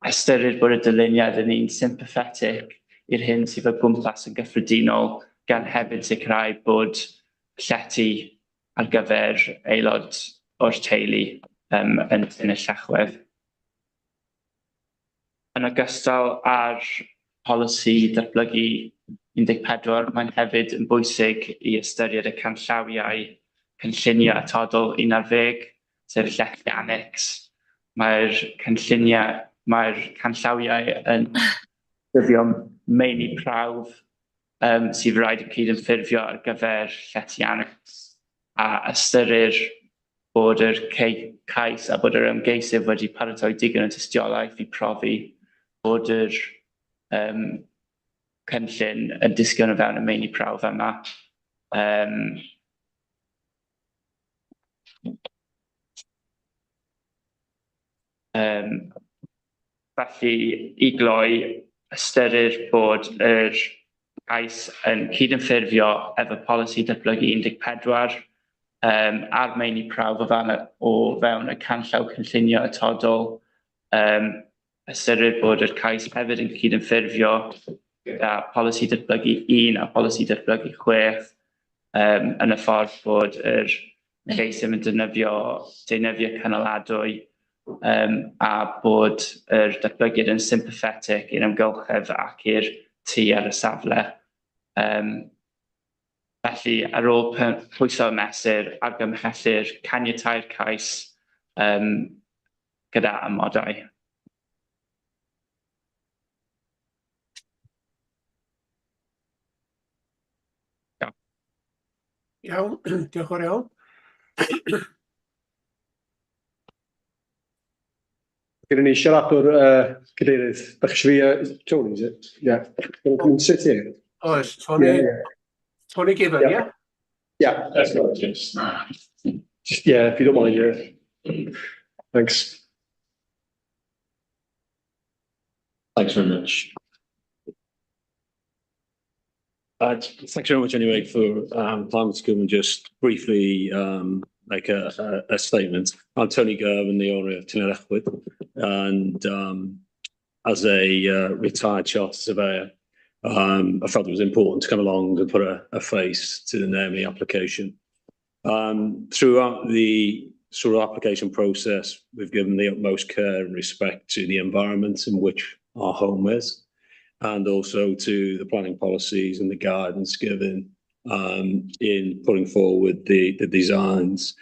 Speaker 2: Ystyrir bod y dyluniad yn un sympathetic i'r hyn sydd o gwmpas yn gyffredinol, gan hefyd sicrhau bod llety ar gyfer aelod o'r teulu yn y llechwedd. Yn ogystal â'r polisi datblygu 14, mae'n hefyd yn bwysig i ystyried y canllawiau cynllunio atodol 11, sef llety annex. Mae'r cynlluniau, mae'r canllawiau yn dyddio meini prawf sydd rhaid y cydymffurfio ar gyfer llety annex, a ystyrir bod yr cais a bod yr ymgeisydd wedi paratoi digon o tystiolaeth i profi bod yr cynllun yn disgyn o fewn y meini prawf yma. Felly, i gloi, ystyrir bod yr cais yn cydymffurfio efo polisi datblygu 14 a'r meini prawf o fewn y canllaw cynllunio atodol. Ystyrir bod yr cais hefyd yn cydymffurfio gyda polisi datblygu 1 a polisi datblygu 6 yn y ffordd bod yr cais ddim yn defnyddio deunyddiau cynaladwy a bod yr datblygiad yn sympathetic i'r amgylchedd ac i'r tŷ ar y safle. Felly, ar ôl pwyso a mesur, argymhellir caniatáu'r cais gyda amodau.
Speaker 4: Iawn, diolch yn fawr iawn.
Speaker 7: Gyda ni siaradwr, cadeirydd. Da chi eisiau fi, Tony, is it? Yeah. Can I come and sit here?
Speaker 4: Oes, Tony, Tony Given, yeah?
Speaker 7: Yeah, that's right. Just, yeah, if you don't mind, yeah. Thanks.
Speaker 14: Thanks very much. Thanks very much anyway for allowing to come and just briefly make a statement. I'm Tony Girvan, the owner of Tyn yr Echwyd, and as a retired chartered surveyor, I felt it was important to come along and put a face to the name of the application. Throughout the sort of application process, we've given the utmost care and respect to the environment in which our home is, and also to the planning policies and the guidance given in putting forward the designs.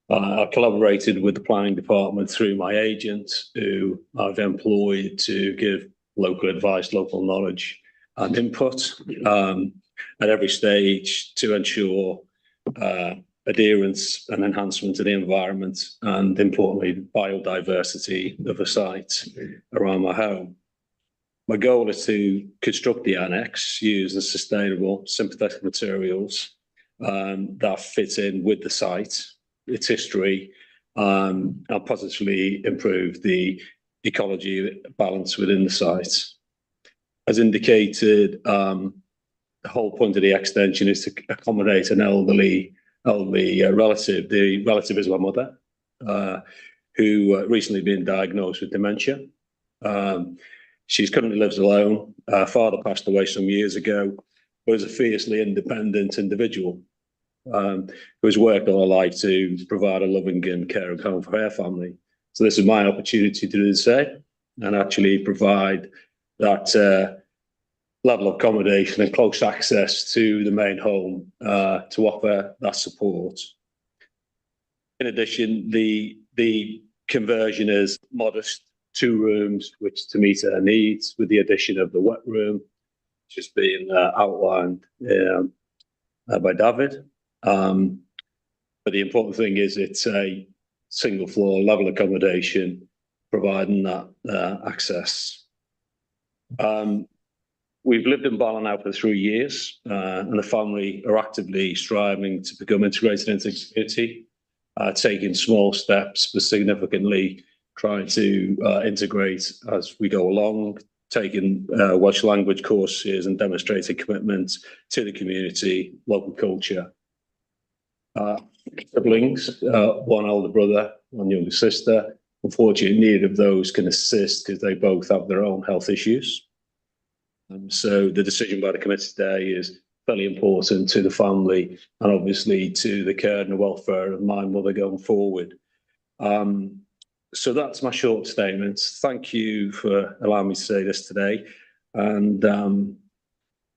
Speaker 14: I collaborated with the planning department through my agent, who I've employed to give local advice, local knowledge and input at every stage to ensure adherence and enhancement to the environment and, importantly, biodiversity of the site around my home. My goal is to construct the annex using sustainable, sympathetic materials that fit in with the site, its history, and positively improve the ecology balance within the site. As indicated, the whole point of the extension is to accommodate an elderly relative. The relative is my mother, who recently been diagnosed with dementia. She currently lives alone. Her father passed away some years ago, but is a fiercely independent individual who has worked all her life to provide a loving and caring home for her family. So this is my opportunity to do the same and actually provide that level of accommodation and close access to the main home to offer that support. In addition, the conversion is modest, 2 rooms, which to meet her needs, with the addition of the wet room, which has been outlined by David. But the important thing is it's a single floor level accommodation, providing that access. We've lived in Bala now for 3 years, and the family are actively striving to become integrated into the community, taking small steps, but significantly trying to integrate as we go along, taking Welsh language courses and demonstrating commitment to the community, local culture. Siblings, one older brother, one younger sister. Unfortunately, neither of those can assist because they both have their own health issues. So the decision by the committee today is fairly important to the family and obviously to the care and the welfare of my mother going forward. So that's my short statement. Thank you for allowing me to say this today, and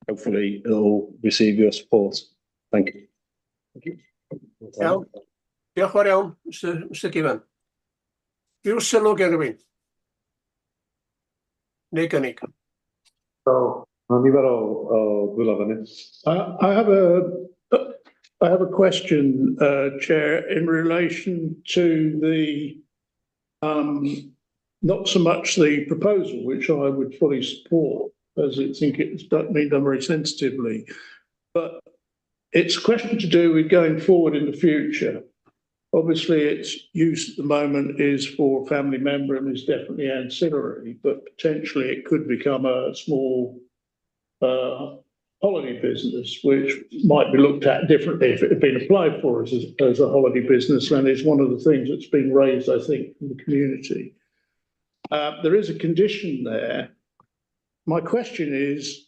Speaker 14: hopefully it'll receive your support. Thank you.
Speaker 4: Thank you. Iawn. Diolch fawr iawn, Mr Given. Rhyw sylw gen rhywun? Neu gynnig?
Speaker 3: So, mae nifer o ddwylo fyny.
Speaker 10: I have a question, Chair, in relation to the not so much the proposal, which I would fully support, as I think it's been done very sensitively, but it's a question to do with going forward in the future. Obviously, its use at the moment is for a family member and is definitely ancillary, but potentially it could become a small holiday business, which might be looked at differently if it had been applied for as a holiday business, and is one of the things that's been raised, I think, from the community. There is a condition there. My question is,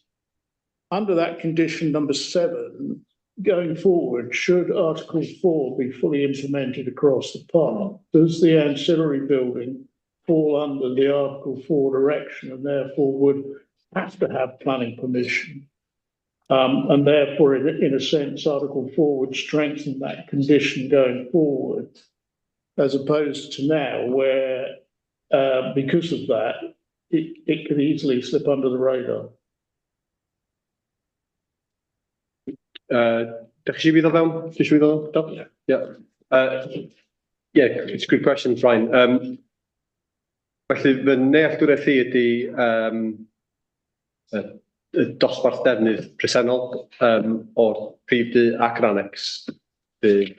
Speaker 10: under that condition number 7, going forward, should Article 4 be fully implemented across the park? Does the ancillary building fall under the Article 4 direction and therefore would have to have planning permission? And therefore, in a sense, Article 4 would strengthen that condition going forward, as opposed to now, where because of that, it could easily slip under the radar.
Speaker 7: Dach chi eisiau fi ddod fewn? Ti eisiau fi ddod fewn? Yeah. Yeah, it's a good question, Brian. Felly, fy nealltwriaeth i ydy y dosbarth defnydd presennol o'r prif dŷ ac yr annex bydd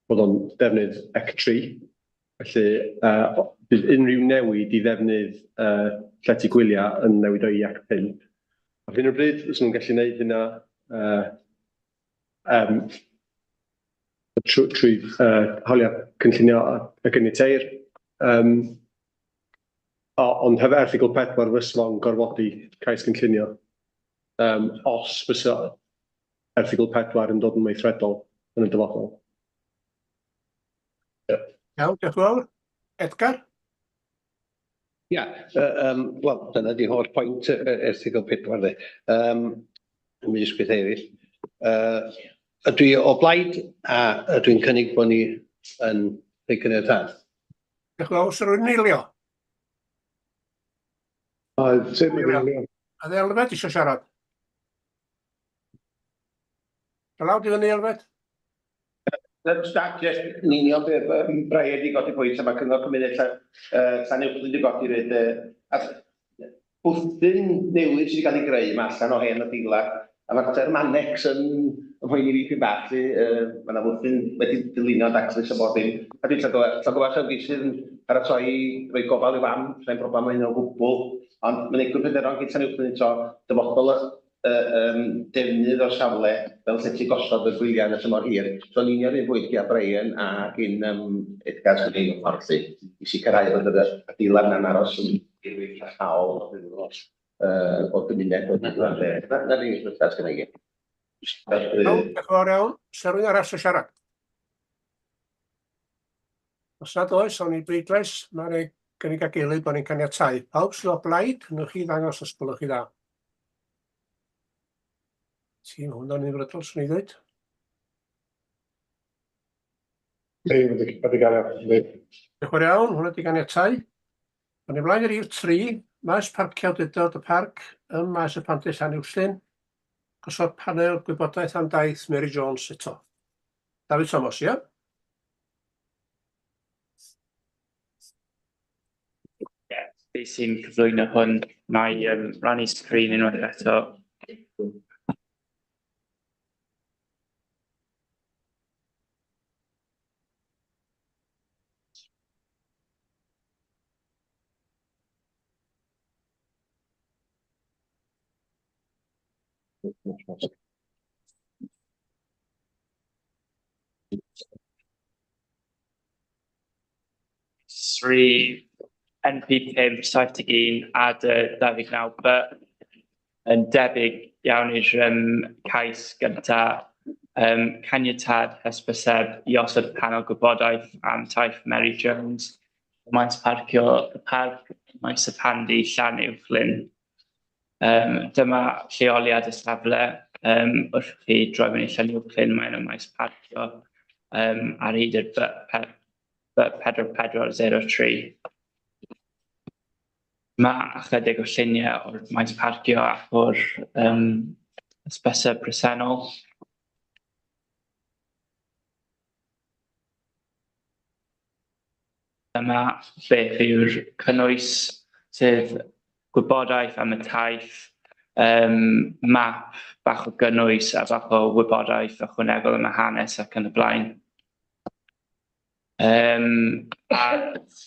Speaker 7: bod o'n defnydd EC3. Felly, bydd unrhyw newid i ddefnydd llety gwyliau yn newid o i EC5. Ar hyn o bryd, fyswn nhw'n gallu gwneud hynna trwy hawliau cynllunio a ganiateir. Ond hefo erthygl 4 fysa fo'n gorfodi cais cynllunio os fysa erthygl 4 yn dod yn weithredol yn y dyfodol.
Speaker 4: Iawn, diolch yn fawr. Edgar?
Speaker 11: Ia, wel, dyna di holl pwynt erthygl 4 de. Ymysg beth eraill. Dwi o blaid a dwi'n cynnig bod ni yn rhoi caniatâd.
Speaker 4: Diolch yn fawr. Oes rhywun yn eilio?
Speaker 3: Tim yn eilio.
Speaker 4: A dde Elfed eisiau siarad? Llaw di fyny, Elfed?
Speaker 15: Start, just yn union be Brian di godi pwynt, a mae Cyngor Cymuned Llanuwchllyn wedi godi rhaid. Bwthyn newydd sydd wedi cael ei greu yma allan o hen adeilad, a mae'r term annex yn mhoeni fi pyn bach, lly. Mae yna fwthyn wedi dylunio daclus a bob dim. A dwi'n llongyfarch ymgeisydd yn paratoi i roi gofal i'w fam, sai'n broblem o hynny o gwbl, ond mynegwyd pryderon gyn Llanuwchllyn eto, dyfodol y defnydd o'r safle fel llety gosod y gwyliau yn y tymor hir. So yn union un bwynt gyda Brian a gyn Edgar sy'n ei ffordd lly, i sicrhau bod yr adeilad yna'n aros yn parhaol o'r gymuned o'r lle. Na'r unig beth sydd gen i.
Speaker 4: Iawn, diolch yn fawr iawn. Oes rhywun arall eisiau siarad? Os nad oes, awn ni i bleidlais. Mae'n ei gynnig ag eilydd bod ni'n caniatáu. Pawb sydd o blaid, wnewch chi ddangos os gwelwch chi dda. Tîm hwnna'n unfrydol, swn i ddweud.
Speaker 3: Ei, wedi gael ei.
Speaker 4: Diolch yn fawr iawn, hwnna wedi ganiatáu. Awn ni ymlaen i rif 3, maes parcio awdurdod y parc ym maes y Pandy Llanuwchllyn. Gosod panel gwybodaeth am daith Mary Jones eto. David Thomas, ie?
Speaker 2: Ie, fi sy'n cyflwyno hwn. Na i rannu sgrin unwaith eto. Rhif NP 5 71 a dy 29 B yn debyg iawn i'r cais gynta. Caniatâd hysbyseb i osod panel gwybodaeth am taith Mary Jones o maes parcio y parc, maes y Pandy, Llanuwchllyn. Dyma lleoliad y safle. Wrth i chi droi fyny Llanuwchllyn, mae yna maes parcio ar hyd yr B 4403. Mae ychydig o lluniau o'r maes parcio ac o'r hysbyseb presennol. Dyma beth yw'r cynnwys, sef gwybodaeth am y taith, map bach o gynnwys a bach o wybodaeth ychwanegol am y hanes ac yn y blaen. A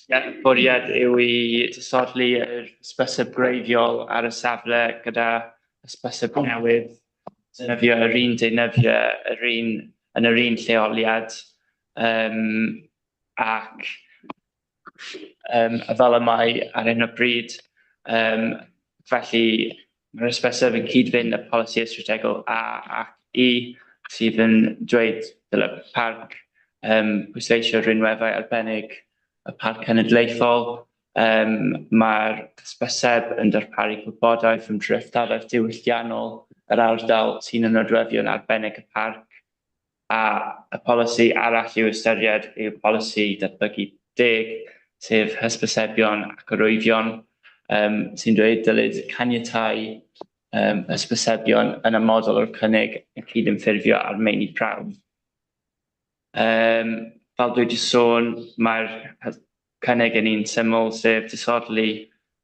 Speaker 2: ie, bwriad yw i disodli yr hysbyseb gwreiddiol ar y safle gyda hysbyseb newydd, defnyddio yr un deunyddiau, yr un, yn yr un lleoliad, um, ac um, fel y mae ar hyn o bryd. Um, felly, mae'r hysbyseb yn cyd-fynd â polisi strategol A ac E, sydd yn dweud dylai parc um, pwysleisio rhinweddau arbennig y Parc Cenedlaethol. Um, Mae'r hysbyseb yn darparu gwybodaeth am dreftadaeth diwylliannol yr ardal sy'n y nodweddion arbennig y parc, a y polisi arall i'w ystyried yw polisi datblygu deg, sef hysbysebion ac arwyddion, um, sy'n dweud dylid caniatáu um, hysbysebion yn amodol o'r cynnig yn cydymffurfio â'r meini prawf. Um, fel dwi wedi sôn, mae'r cynnig yn un syml, sef disodli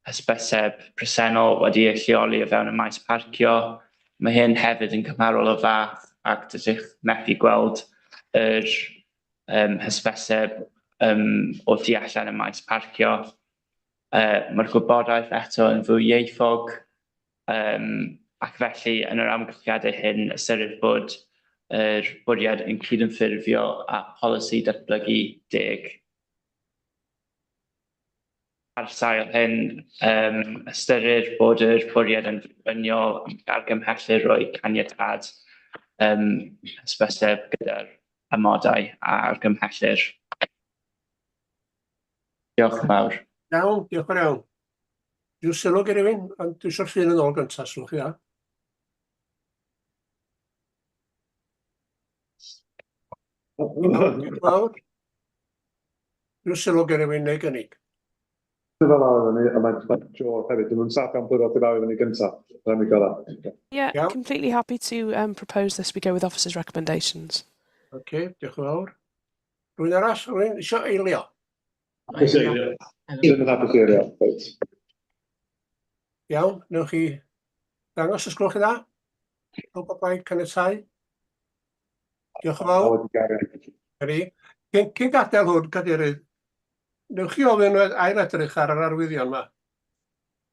Speaker 2: hysbyseb presennol wedi ei lleoli o fewn y maes parcio. Mae hyn hefyd yn cymharol o fath ac dydych methu gweld yr um, hysbyseb um, o tu allan y maes parcio. Uh, Mae'r gwybodaeth eto yn fwy ieithog, um, ac felly yn yr amgylchiadau hyn ystyrir bod yr bwriad yn cydymffurfio â polisi datblygu deg. Ar sail hyn, um, ystyrir bod yr bwriad yn dderbyniol ac argymhellir rhoi caniatâd um, hysbyseb gyda'r amodau a argymhellir. Diolch yn fawr.
Speaker 4: Iawn, diolch yn iawn. Rhyw sylw gen rhywun, ond dwi eisiau'r llun yn ôl gyntaf, sylwch chi dda. Diolch yn fawr. Rhyw sylw gen rhywun neu gynnig.
Speaker 3: Fel lawr i fyny, a mae, mae Joe hefyd, dwi'n saff iawn pwy ddod i lawr i fyny gyntaf. Let me go that.
Speaker 13: Yeah, yeah, completely happy to um, propose this. We go with officers' recommendations.
Speaker 4: OK, diolch yn fawr. Rwy'n arall, rwy'n eisiau eilio.
Speaker 3: Hapus eilio. Ddim yn hapus eilio, reit.
Speaker 4: Iawn, newch chi ddangos os gwelwch chi dda. Pawb o blaid caniatáu. Diolch yn fawr. Cyn, cyn gadael hwn, cadeirydd, newch chi ofyn ail edrych ar yr arwyddion yma.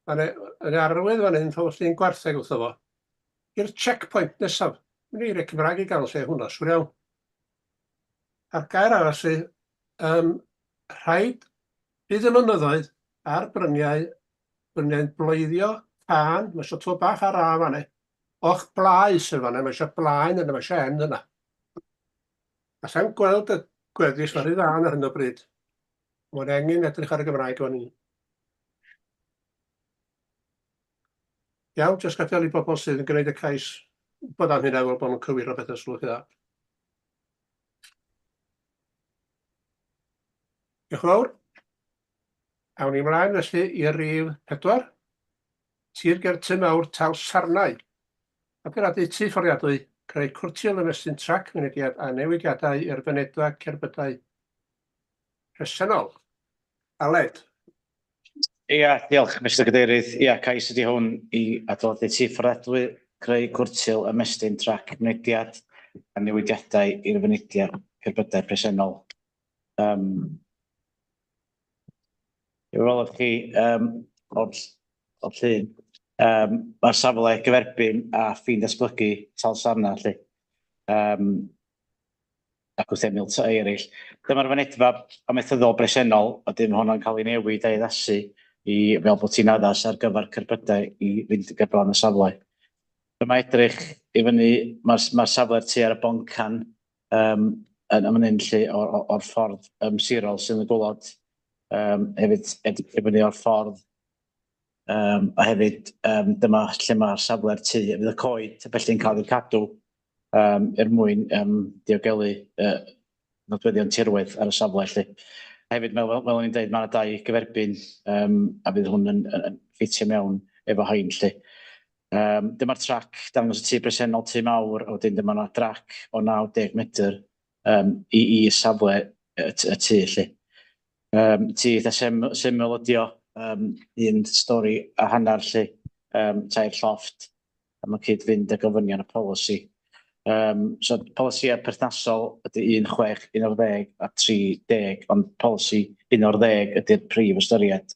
Speaker 4: Mae'n e, arwydd fan hyn, rhowch llun gwartheg wrtho fo. I'r checkpoint nesaf. Mae'n eiriau Cymraeg i gael lle hwnna, siwr iawn. A'r gair arall sy, yym, rhaid, bydd y mynyddoedd a'r bryniau, bryniau'n bloeddio tân, mae eisiau to bach ar A fan 'na, o'ch blaen sydd fan 'na, mae eisiau blaen yna, mae eisiau N yna. Alla i'm gweld y gweddill, mae'n rhy fân ar hyn o bryd. Mae'n angen edrych ar y Gymraeg fan hyn. Iawn, jyst gadael i bobl sydd yn gwneud y cais bod am hynna fel bod nhw'n cywiro bethau sylwch chi dda. Diolch yn fawr. Awn ni ymlaen felly i rif 4. Tir ger Tŷ Mawr Tal Sarnau. Adeiladu tŷ fforddiadwy, creu cwrtil ymestyn trac mynediad a newidiadau i'r fynedfa cerbydau presennol. Aled.
Speaker 16: Ia, diolch Mister Cadeirydd. Ia, cais ydy hwn i adeiladu tŷ fforddiadwy, creu cwrtil, ymestyn trac mynediad a newidiadau i'r fynediad cerbydau presennol. Um, I welwch chi um, o'r, o'r llun, um, mae'r safle gyferbyn a ffin datblygu Talsarnau, lle. Um, ac wrth ymyl tai eraill. Dyma'r fynedfa amaethyddol bresennol, a dim honno'n cael ei newid a'i addasu i fel bod hi'n addas ar gyfer cerbydau i fynd ger bron y safle. Dyma edrych i fyny, mae'r ma safle'r tu ar y boncan um, yn yn fan hyn 'lly o'r, o'r ffordd um, sirol sydd yn y gwaelod. Um, hefyd edrych i fyny o'r ffordd um, a hefyd um, dyma lle mae'r safle'r tŷ, fydd y coed felly'n cael eu cadw um, er mwyn um, diogelu uh, nodweddion tirwedd ar y safle 'lly. Hefyd, fel, fel, fel o'n i'n dweud, mae yna dai gyferbyn um, a fydd hwn yn, yn, yn ffitio mewn efo hein 'lly. Um, dyma'r trac dangos y tŷ presennol, tŷ mawr, a wedyn dyma yna drac o 90 metr um, i, i safle y, y tŷ 'lly. Um, tŷ eitha sem, syml ydi o, um, un stori a hanner 'lly, um, tair llofft, a mae'n cyd-fynd â gofynion y polisi. Um, so polisïau perthnasol ydy 1, 6, 11 a 30, ond polisi 11 ydy'r prif ystyried.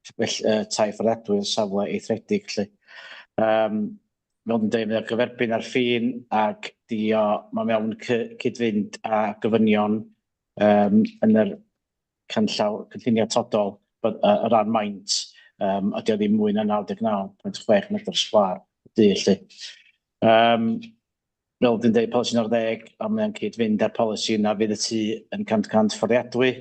Speaker 16: Felly, uh, tai fforddiadwy safle eithriedig. Felly. Um, fel dwi'n dweud, mae o gyferbyn ar ffin ac di o, mae mewn cyd-fynd â gofynion um, yn yr canllaw cynllunio atodol bod o ran maint, um, a 'di o ddim mwy na 99.6 metr sgwâr y dydd 'lly. Um, fel dwi'n dweud, polisi 90, a mae o'n cyd-fynd â'r polisi yna fydd y tŷ yn 100% fforddiadwy,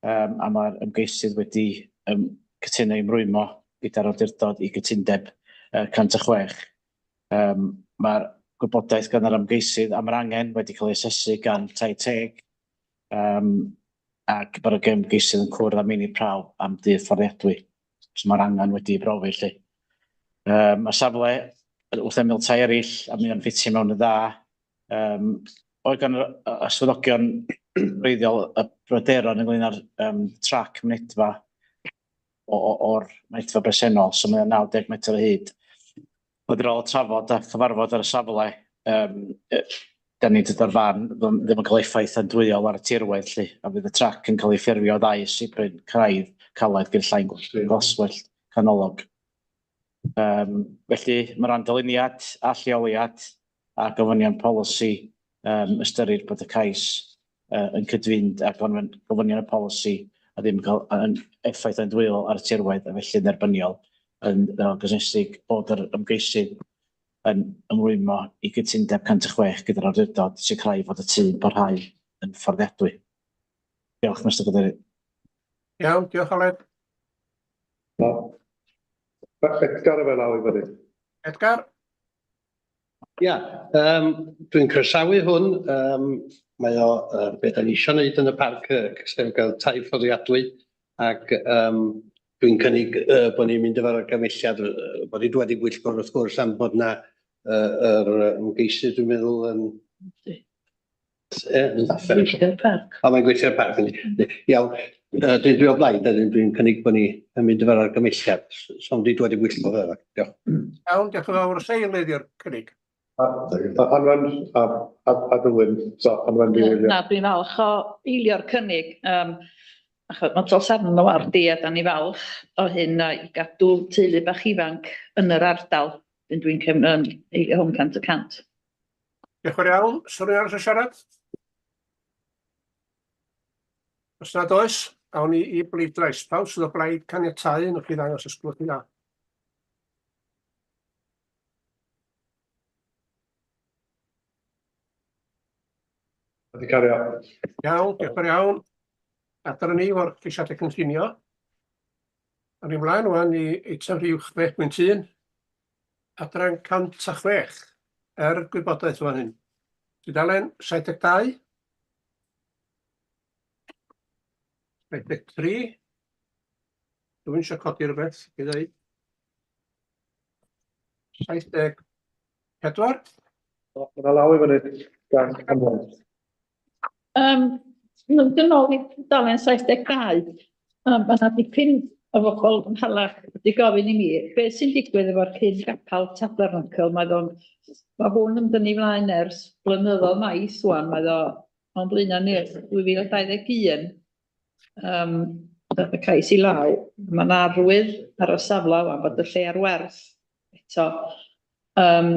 Speaker 16: um, a mae'r ymgeisydd wedi um, cytuno i ymrwymo gyda'r awdurdod i gytundeb uh, 106. Um, mae'r gwybodaeth gan yr ymgeisydd am yr angen wedi cael ei asesu gan Tai Teg, um, ac mae'r ymgeisydd yn cwrdd â meini prawf am dŷ fforddiadwy. So mae'r angen wedi ei brofi 'lly. Um, mae safle wrth ymyl tai eraill a mae o'n ffitio mewn yn dda. Um, oedd gan y, y swyddogion wreiddiol y bryderon ynglyn â'r um, trac mynedfa o'r mynedfa bresennol, so mae o'n 90 metr o hyd. Ond ar ôl trafod a chyfarfod ar y safle, um, da ni'n dod o'r farn ddim, ddim yn cael effaith andwyol ar y tirwedd 'lly, a fydd y trac yn cael ei ffurfio o ddau sibrin craidd caled gyda llain glaswellt canolog. Um, felly, mae ran dyluniad a lleoliad a gofynion polisi um, ystyrir bod y cais uh, yn cydfynd â gofynion y polisi a ddim yn cael yn effaith andwyol ar y tirwedd a felly yn dderbyniol yn ogystig bod yr ymgeisydd yn ymrwymo i gytundeb 106 gyda'r awdurdod i sicrhau fod y tŷ'n parhau yn fforddiadwy. Diolch, Mr Cadeirydd.
Speaker 4: Iawn, diolch Aled.
Speaker 3: Edgar efo law i fyny.
Speaker 4: Edgar?
Speaker 11: Ia, yym dwi'n croesawu hwn, yym mae o yy be da ni isio neud yn y parc yy sef gael tai fforddiadwy ac yym dwi'n cynnig yy bo' ni'n mynd efo'r argymhelliad yy bod ni'n dwad i bwyllgor wrth gwrs am bod 'na yy yr yy ymgeisydd dwi'n meddwl yn
Speaker 17: Gweithio i'r parc.
Speaker 11: O, mae'n gweithio i'r parc, yndi. Iawn. Yy dwi dwi o blaid, a dwi'n dwi'n cynnig bod ni yn mynd efo'r argymhelliad. So wedi dod i bwyllgor fel yna. Diolch.
Speaker 4: Iawn, diolch yn fawr. Oes eilydd i'r cynnig?
Speaker 3: Anwen a, a, a Dylwyn. So, Anwen di eilio.
Speaker 17: Na, dwi'n falch o eilio'r cynnig. Um, achos mae Talsarn yn y ward i a da ni falch o hyn a i gadw teulu bach ifanc yn yr ardal. Dwi'n dwi'n cefn yn eilio hwn 100%.
Speaker 4: Diolch yn fawr iawn. Oes rhywun arall eisiau siarad? Os nad oes, awn ni i bleidlais. Pawb sydd o blaid caniatáu, newch chi ddangos os gwelwch chi'n dda.
Speaker 3: Wedi cario.
Speaker 4: Iawn, diolch yn fawr iawn. A dyna ni o'r ceisiadau cynllunio. Awn ni ymlaen wan i eitem rhif 6.1. Adran 106, er gwybodaeth fan hyn. Tudalen 72, 73, dwi'n eisiau codi rhywbeth i ddweud. 74.
Speaker 3: Mae yna law i fyny gan Anwen.
Speaker 17: Um, mynd yn ôl i dudalen 72, um, mae yna dipyn o bobl yn Harlech wedi gofyn i mi beth sy'n digwydd efo'r cyn gapel Tabernacl. Mae o'n, mae hwn yn dynnu flaen ers blynyddoedd maith wan, mae o o'n blaenau ni ers 2021. Um, dath y cais i law. Mae yna arwydd ar y safle wan bod y lle ar werth eto. Um,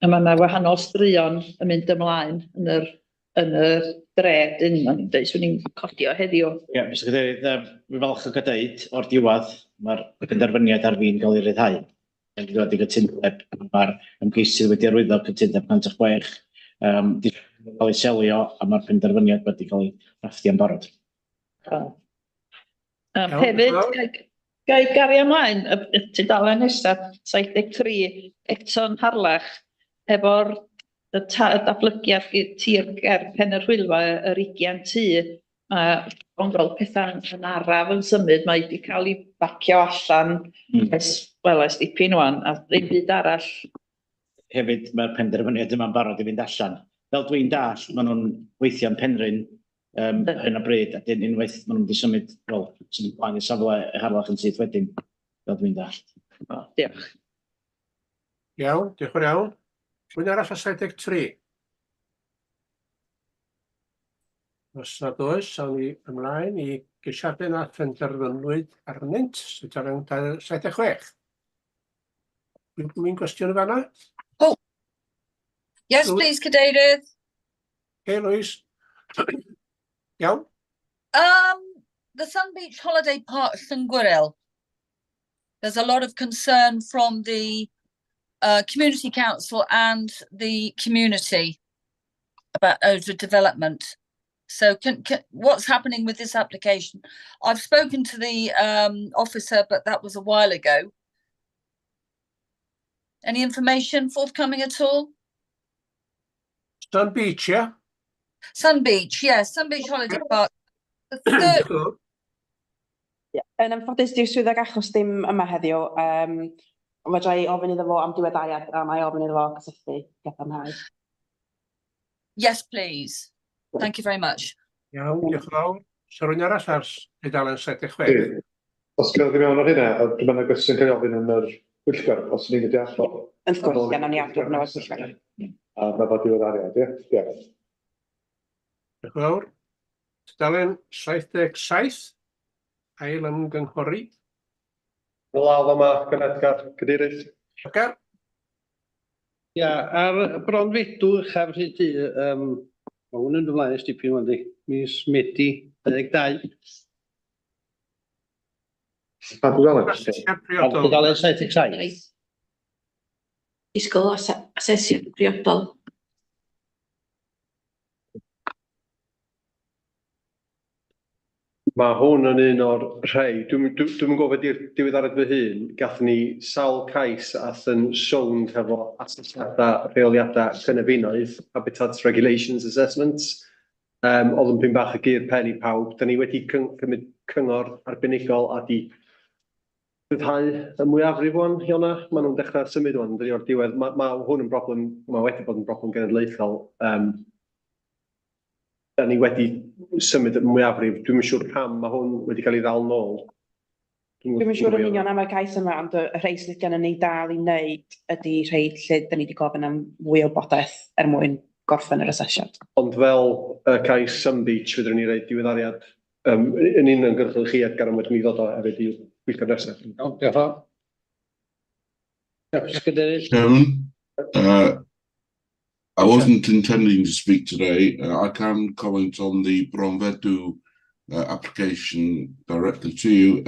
Speaker 17: a mae yna wahanol straeon yn mynd ymlaen yn yr, yn yr dre, dyn, o'n i'n dweud, swn i'n codi o heddiw.
Speaker 16: Ie, yeah, Mr Cadeirydd, um, fi'n falch o gael deud, o'r diwedd, mae'r penderfyniad ar fin gael ei ryddhau. Mae'n dod i gytundeb, mae'r ymgeisydd wedi arwyddo cytundeb 106, um, di cael ei selio a mae'r penderfyniad wedi cael ei drafftio'n barod.
Speaker 17: Oh. Um, hefyd, ga i- ga i gario ymlaen, y, y tudalen nesaf, 73, eto'n Harlech, efo'r y, ta, y datblygiad i tir ger Pen y Rhwylfa, yr 20 tŷ, mae o'n gweld pethau'n yn araf yn symud, mae wedi cael ei bacio allan ers, wel, ers dipyn wan, a ddim byd arall.
Speaker 16: Hefyd, mae'r penderfyniad yma'n barod i fynd allan. Fel dwi'n dallt, maen nhw'n gweithio yn Penrhyn um, ar hyn o bryd, a dyn unwaith maen nhw'n mynd i symud, wel, symud ymlaen i safle Harlech yn syth wedyn, fel dwi'n dallt.
Speaker 17: O, diolch.
Speaker 4: Iawn, diolch yn iawn. Rwy'n arall ar 73? Os nad oes, awn ni ymlaen i geisiadau na phenderfynwyd arnynt, sydd ar 76. Dwi'n gwestiwn yn fanna?
Speaker 1: Yes, please, Cadeirydd.
Speaker 4: Okay, Louise. Iawn.
Speaker 1: The Sun Beach Holiday Park, Llangwril. There's a lot of concern from the community council and the community about overdevelopment. So what's happening with this application? I've spoken to the officer, but that was a while ago. Any information forthcoming at all?
Speaker 4: Sun Beach, yeah?
Speaker 1: Sun Beach, yes, Sun Beach Holiday Park. The third.
Speaker 18: Ie, yn anffodus, dyw'r swyddog achos ddim yma heddiw. Fedra i ofyn iddo fo am diweddariad a mae ofyn iddo fo gysylltu gadarnhau.
Speaker 1: Yes, please. Thank you very much.
Speaker 4: Iawn, diolch yn fawr. So rhywun arall ar dudalen 76?
Speaker 3: Os gael ddim iawn ar hynna, a dwi'n meddwl gwestiwn cael ei ofyn yn yr pwyllgor, os ni'n gallu allan.
Speaker 18: Wrth gwrs, ie, nawn ni adrodd nhw o'r pwyllgor.
Speaker 3: A mae fod diweddariad, ie? Diolch.
Speaker 4: Diolch yn fawr. Tudalen 77, ail ymgynghori.
Speaker 7: Law yma, gan Edgar, Cadeirydd.
Speaker 4: Edgar?
Speaker 11: Ia, ar Bronfedw uchaf Rhyd Ddu, ma' hwn yn ymlaen ers dipyn ŵan, di. Mis Medi 22.
Speaker 3: Pa dudalen?
Speaker 4: Asesiad
Speaker 11: Ar
Speaker 4: priodol.
Speaker 11: dudalen 77.
Speaker 5: Disgwyl asesiad priodol.
Speaker 7: Mae hwn yn un o'r rhai, dwi'm yn gwybod beth di'r diweddariad fy hun, gathon ni sawl cais ath yn sownd hefo asesiadau rheoliadau cynefinoedd, Habitats Regulations Assessments, oedd yn pyn bach o gur pen i pawb. Da ni wedi cymryd cyngor arbenigol a di rhyddhau y mwyafrif wan, Iona. Maen nhw'n dechrau symud wan, dydi o'r diwedd. Ma hwn yn broblem, mae wedi bod yn broblem genedlaethol. Da ni wedi symud y mwyafrif. Dwi'm yn siŵr pam mae hwn wedi cael ei ddal nôl.
Speaker 18: Dwi'm yn siŵr yn union am y cais yma, ond y rhei sydd gennym ni dal i wneud ydy rhei lle da ni wedi gofyn am fwy o wybodaeth er mwyn gorffen yr asesiad.
Speaker 7: Ond fel y cais Sun Beach, fedrwn ni roid diweddariad yn uniongyrchol i chi, Edgar, ond wedyn ni ddod o hefyd i'r pwyllgor nesaf.
Speaker 11: Iawn, diolch yn fawr. Diolch, Cadeirydd.
Speaker 19: Chairman, I wasn't intending to speak today. I can comment on the Bronfedw application directly to you.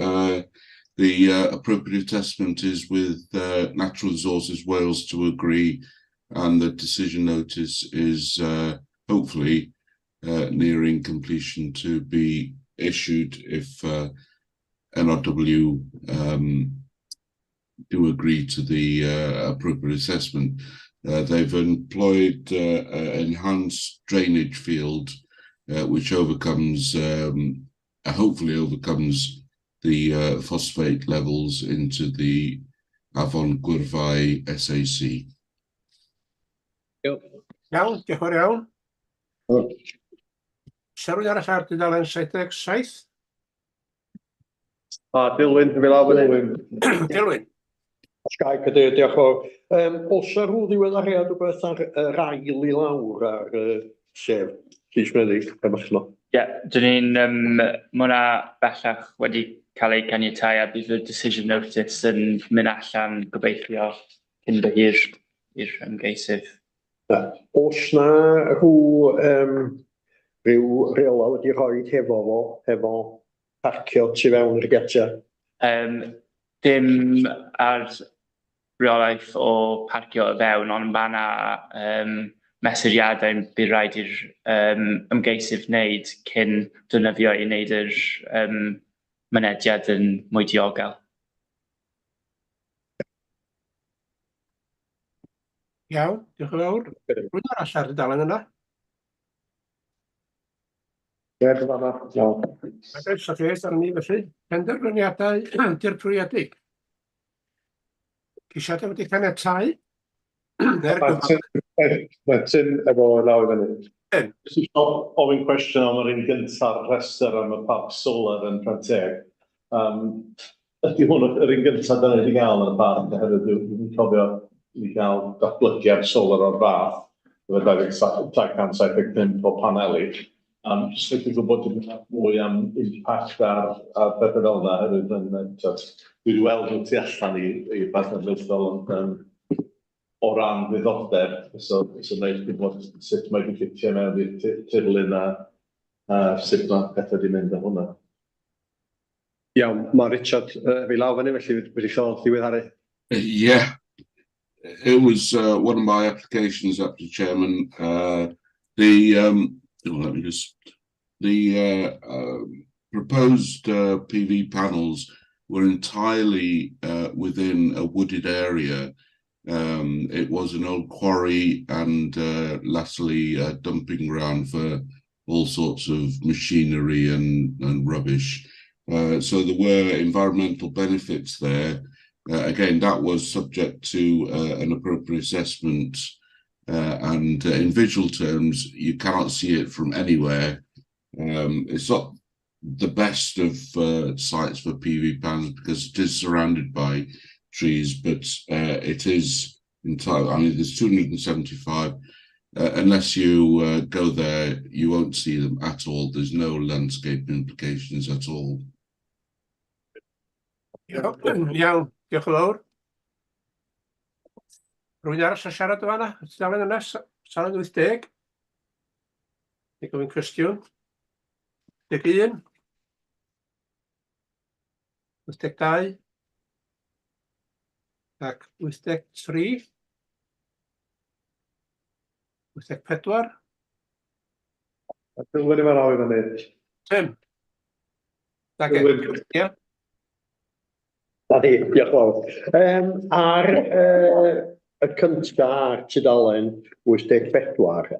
Speaker 19: The appropriate assessment is with Natural Resources Wales to agree, and the decision notice is hopefully nearing completion to be issued if NRW do agree to the appropriate assessment. They've employed enhanced drainage field, which hopefully overcomes the phosphate levels into the Afon Gwyrfai SAC.
Speaker 4: Iawn, diolch yn fawr iawn. Sa rhywun arall ar dudalen 77?
Speaker 7: A Dilwyn, fi lawr fan hyn.
Speaker 4: Dilwyn.
Speaker 10: Os ga i, Cadeirydd, diolch yn fawr. Oes 'na rhyw ddiweddariad rhywbeth ar yr ail i lawr ar sef Llys Meddyg Penmachno?
Speaker 2: Ie, yeah, dyn ni'n, ma' hwnna bellach wedi cael ei caniatáu a bydd y decision notice yn mynd allan gobeithio cyn bo hir i'r ymgeisydd.
Speaker 10: Oes na rhyw reola wedi rhoi hefo fo, hefo parcio tu fewn i'r getia?
Speaker 2: Dim ar reolaeth o parcio o fewn, ond mae yna mesuriadau bydd rhaid i'r ymgeisydd wneud cyn defnyddio i wneud yr mynediad yn mwy diogel.
Speaker 4: Iawn, diolch yn fawr. Rhywun arall ar dudalen yna?
Speaker 3: Ie, fan'na, iawn.
Speaker 4: Reit, oce, ar ni felly. Penderfyniadau dirprwyedig. Ceisiadau wedi caniatáu. Er
Speaker 3: Mae Tim efo law i fyny.
Speaker 9: Jyst isio ofyn cwestiwn am yr un gynta'r rhestr am y parc solar yn Prenteg. Ydy hwn yr un gyntaf da ni wedi gael yn y parc, oherwydd dwi'n cofio i ni gael datblygiad solar o'r fath, efo 275 o paneli. Jyst licio gwybod dipyn bach mwy am impact ar bethau fel yna, oherwydd yn, dwi wedi weld nhw tu allan i parc cenedlaethol, ond O ran ddiddordeb, so neis gwybod sut mae wedi ffitio mewn i'r tirlun a sut mae pethau wedi mynd â hwnna.
Speaker 7: Iawn, mae Richard efo'i law fyny, felly wedi llaw ddiweddaru.
Speaker 19: Yeah, it was one of my applications, Deputy Chairman. The oh, let me just the proposed PV panels were entirely within a wooded area. It was an old quarry and latterly a dumping ground for all sorts of machinery and rubbish. So there were environmental benefits there. Again, that was subject to an appropriate assessment. And in visual terms, you cannot see it from anywhere. It's not the best of sites for PV panels because it is surrounded by trees, but it is entirely, I mean, there's 275. Unless you go there, you won't see them at all. There's no landscape implications at all.
Speaker 4: Iawn, diolch yn fawr. Rhywun arall yn siarad o fanna? Tudalen yna, tudalen 80. Neu gofyn cwestiwn. 81. 82. Ac 83. 84.
Speaker 3: Dilwyn i mewn i fyny.
Speaker 4: Tim. Nage.
Speaker 3: Dilwyn.
Speaker 4: Ie.
Speaker 20: Na ni, diolch yn fawr. Ar y cynta ar tudalen 84,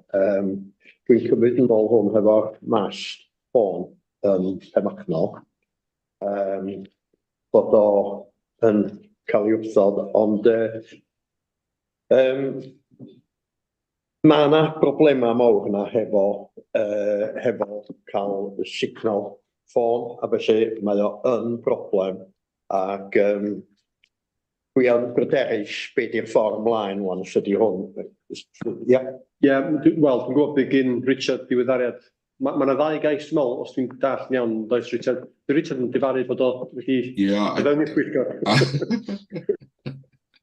Speaker 20: dwi'n cymryd yn ôl hwn hefo'r mast ffôn yn Penmachno, bod o yn cael ei wrthod, ond mae yna broblema mawr yna hefo cael signal ffôn, a felly mae o yn broblem ac dwi yn bryderus be di'r ffordd ymlaen wan os ydi hwn. Ia.
Speaker 7: Ie, wel, dwi'n gwybod bydd gyn Richard diweddariad. Mae 'na ddau gais, dwi'n meddwl, os dwi'n dallt yn iawn, does Richard? Di Richard yn difaru bod o wedi
Speaker 19: Yeah,
Speaker 7: I fewn i'r pwyllgor.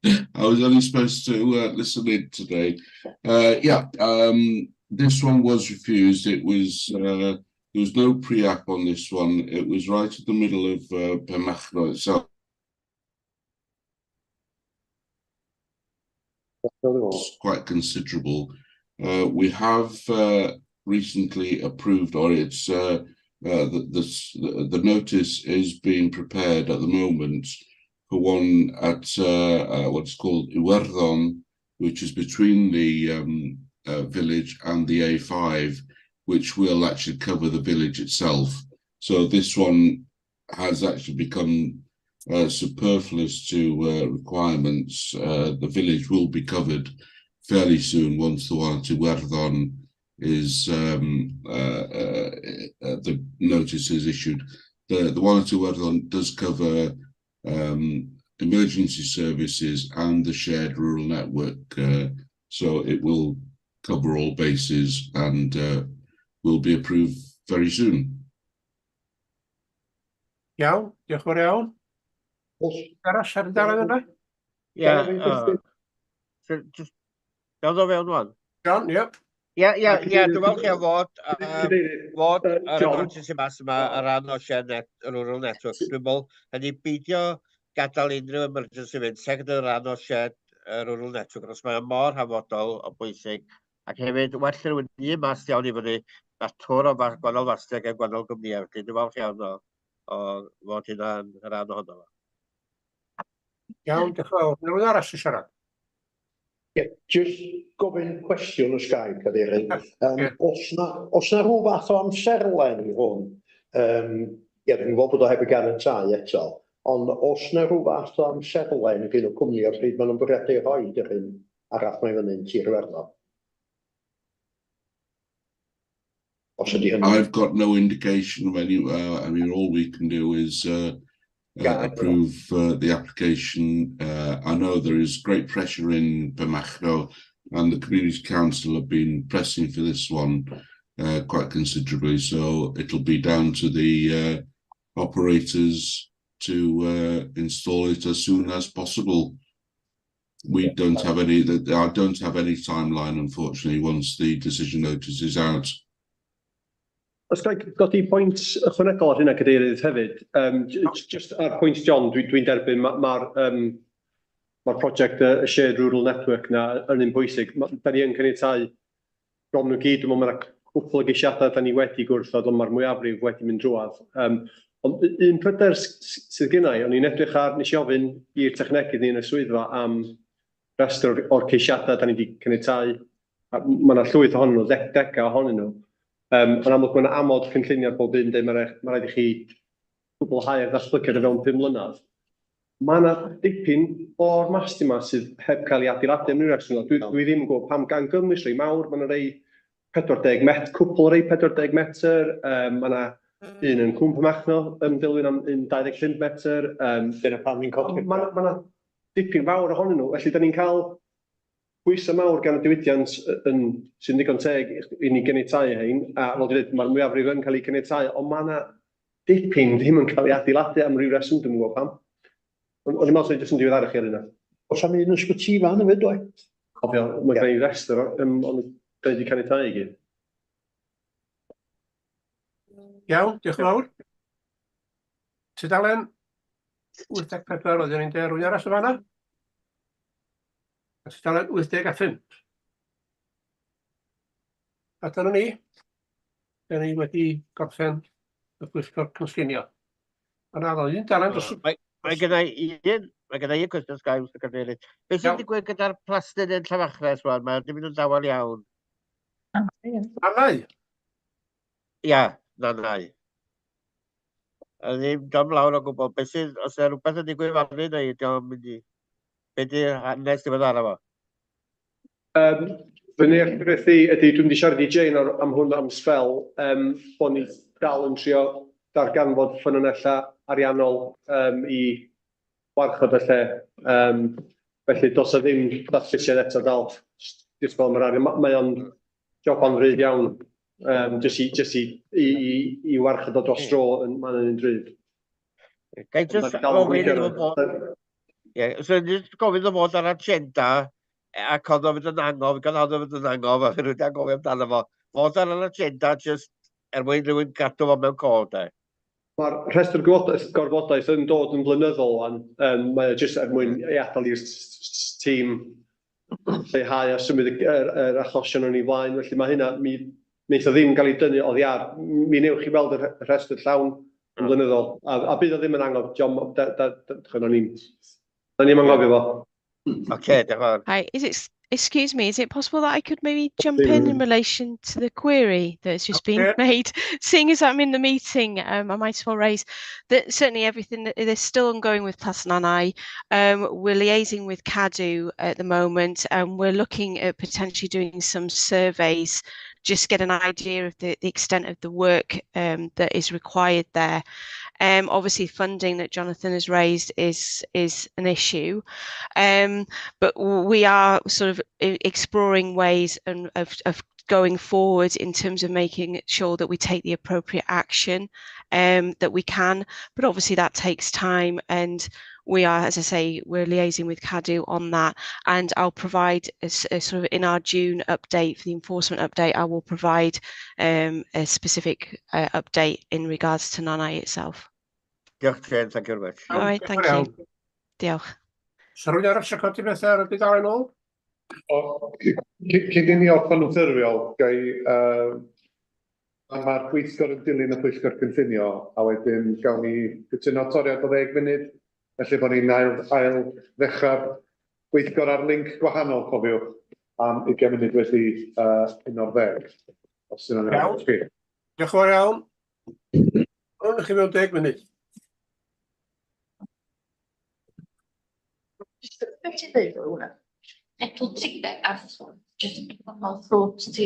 Speaker 19: I was only supposed to listen in today. Yeah, this one was refused. It was there was no pre-app on this one. It was right in the middle of Penmachno itself. It's quite considerable. We have recently approved, or it's the notice is being prepared at the moment for one at what's called Iwerddon, which is between the village and the A5, which will actually cover the village itself. So this one has actually become superfluous to requirements. The village will be covered fairly soon once the one to Iwerddon is the notice is issued. The one to Iwerddon does cover emergency services and the shared rural network, so it will cover all bases and will be approved very soon.
Speaker 4: Iawn, diolch yn fawr iawn. Arall ar y dalen yna?
Speaker 6: Ie, just, gael o fewn wan?
Speaker 4: John, ie.
Speaker 6: Ie, dwi'n falch iawn fod yr
Speaker 20: John.
Speaker 6: emergency mast yma ar ran o Shared Net, yr Rural Network. Dwi'n meddwl, hynny beidio gadael unrhyw emergency fynd, sef yn rhan o Shared Rural Network, achos mae o mor hanfodol o bwysig. Ac hefyd, well rhywun un mast iawn i fyny, na twr o gwahanol fastiau gan gwahanol gwmnïau. Felly dwi'n falch iawn o fod hynna'n rhan ohono fo.
Speaker 4: Iawn, diolch yn fawr. Rhywun arall sy'n siarad?
Speaker 20: Ie, jyst gofyn cwestiwn os ga i, Cadeirydd. Os na rhyw fath o amserlen i hwn, ie, dwi'n gwybod bod o heb ei ganiatáu eto, ond os na rhyw fath o amserlen gyn y cwmni o pryd maen nhw'n bwriadu rhoi yr un arall mae fyny'n Tir Iwerddon? Os ydy hynny.
Speaker 19: I've got no indication of any. I mean, all we can do is approve the application. I know there is great pressure in Penmachno, and the community council have been pressing for this one quite considerably. So it'll be down to the operators to install it as soon as possible. We don't have any, I don't have any timeline, unfortunately, once the decision notice is out.
Speaker 7: Os ga i godi pwynt ychwanegol ar hynna, Cadeirydd, hefyd. Just ar pwynt John, dwi'n dwi derbyn mae'r ma, ma prosiect y Shared Rural Network na yn un bwysig. Da ni yn caniatáu bron nhw gyd, dwi'n meddwl mae 'na cwpl o geisiadau da ni wedi gwrthod, ond mae'r mwyafrif wedi mynd drwadd. Ond un pryder sydd gynna i, o'n i'n edrych ar, nes i ofyn i'r technegydd ni yn y swyddfa am restr o'r ceisiadau da ni wedi caniatáu. A mae yna llwyth ohonyn nhw, degau ohonyn nhw. Yn amlwg mae yna amod cynllunio ar bob un, dweud ma raid i chi gwblhau'r ddatblygiad o fewn 5 mlynedd. Mae yna dipyn o'r masti yma sydd heb cael ei adeiladu am ryw reswm. Dwi ddim yn gwybod pam, gan gynnwys rhai mawr, mae yna rei 40 met, cwpl o rei 40 metr, mae yna un yn Cwm Penmachno yn dilyn am un 25 metr.
Speaker 20: Dyna pam ni'n codi.
Speaker 7: Mae yna dipyn fawr ohonyn nhw, felly da ni'n cael pwysau mawr gan y diwydiant yn, sy'n ddigon teg i ni ganiatáu hein, a fel dwi'n dweud, mae'r mwyafrif yn cael ei caniatáu, ond mae yna dipyn ddim yn cael ei adeiladu am ryw reswm, dwi'n gwybod pam. Ond o'n i'n meddwl sy'n jyst yn diweddaru chi ar hynna.
Speaker 20: Oes am un Ysbyty Ifan hefyd, dwi?
Speaker 7: Cofio, mae gen i restr, ond da ni wedi caniatáu i gyd.
Speaker 4: Iawn, diolch yn fawr. Tudalen 84 oedd yn un rwy'n arall o fanna. A tudalen 85. A dyna ni. Da ni wedi gorffen y pwyllgor cynllunio. Yna ddo, un dalen dros.
Speaker 6: Mae gen i un cwestiwn sgai, Mr Cadeirydd. Beth sy'n digwydd gyda'r plastig yn Llanfachres rwan? Mae'n ddim yn dawel iawn.
Speaker 4: Nannau?
Speaker 6: Ia, Nannau. A ddim dom lawr o gwbl. Beth sydd, os yna rhywbeth yn digwydd fan hyn neu ydy o'n mynd i... Be di'r hanes diweddara fo?
Speaker 7: Fy nealltwriaeth i ydy, dwi'n mynd i siarad i Jane am hwn am sbel, bod ni dal yn trio darganfod ffynonellau ariannol i warchod y lle. Felly does 'na ddim datrysiad eto dal, jyst fel mae'r arian. Mae o'n job anddrud iawn, jyst i warchod o dros dro, mae'n un drud.
Speaker 6: Gai
Speaker 7: Ond
Speaker 6: jyst
Speaker 7: da ni dal yn
Speaker 6: gofyn
Speaker 7: gweithio
Speaker 6: iddo
Speaker 7: arno
Speaker 6: fo
Speaker 7: fo.
Speaker 6: Ie, so jyst gofyn iddo fod ar agenda, ac oedd o'n mynd yn angof, gan oedd o'n mynd yn angof, a rwy'n anghofio amdano fo. Fod ar yr agenda jyst er mwyn rhywun gadw fo mewn cof, de.
Speaker 7: Mae'r rhestr gorfodaeth yn dod yn flynyddol wan. Mae o jyst er mwyn ei adael i'r tîm lleihau a symud yr achosion yn ei flaen. Felly mae hynna, mi wneith o ddim gael ei dynnu oddi ar. Mi newch chi weld y rhestr llawn yn flynyddol. A bydd o ddim yn angof. John, da, da, da, da, ni'n anghofio fo.
Speaker 6: Oce, diolch yn fawr.
Speaker 5: Hi, is it, excuse me, is it possible that I could maybe jump in relation to the query that's just been made? Seeing as I'm in the meeting, I might as well raise that certainly everything that is still ongoing with Plas Nannau. We're liaising with Cadw at the moment, and we're looking at potentially doing some surveys, just get an idea of the extent of the work that is required there. Obviously, funding that Jonathan has raised is an issue, but we are sort of exploring ways and of going forward in terms of making sure that we take the appropriate action that we can. But obviously that takes time, and we are, as I say, we're liaising with Cadw on that, and I'll provide a sort of in our June update for the enforcement update, I will provide a specific update in regards to Nannau itself.
Speaker 6: Diolch, Jane, thank you very much.
Speaker 5: All right, thank you. Diolch.
Speaker 4: Sa rhywun arall eisiau codi bethau ar y dudalen ôl?
Speaker 3: O, cyn i ni orffen yn ffurfiol, gai, mae'r pwyllgor yn dilyn y pwyllgor cynllunio, a wedyn gawn ni gytuno toriad o 10 munud, felly bod ni'n ail ddechrau'r gweithgor ar linc gwahanol, cofiwch, am 20 munud wedi 11. Os yna'n iawn i chi.
Speaker 4: Diolch yn fawr iawn. Welwn chi mewn 10 munud.
Speaker 5: Beth ti'n dweud o hwnna? Etl ti ar just normal throat ti.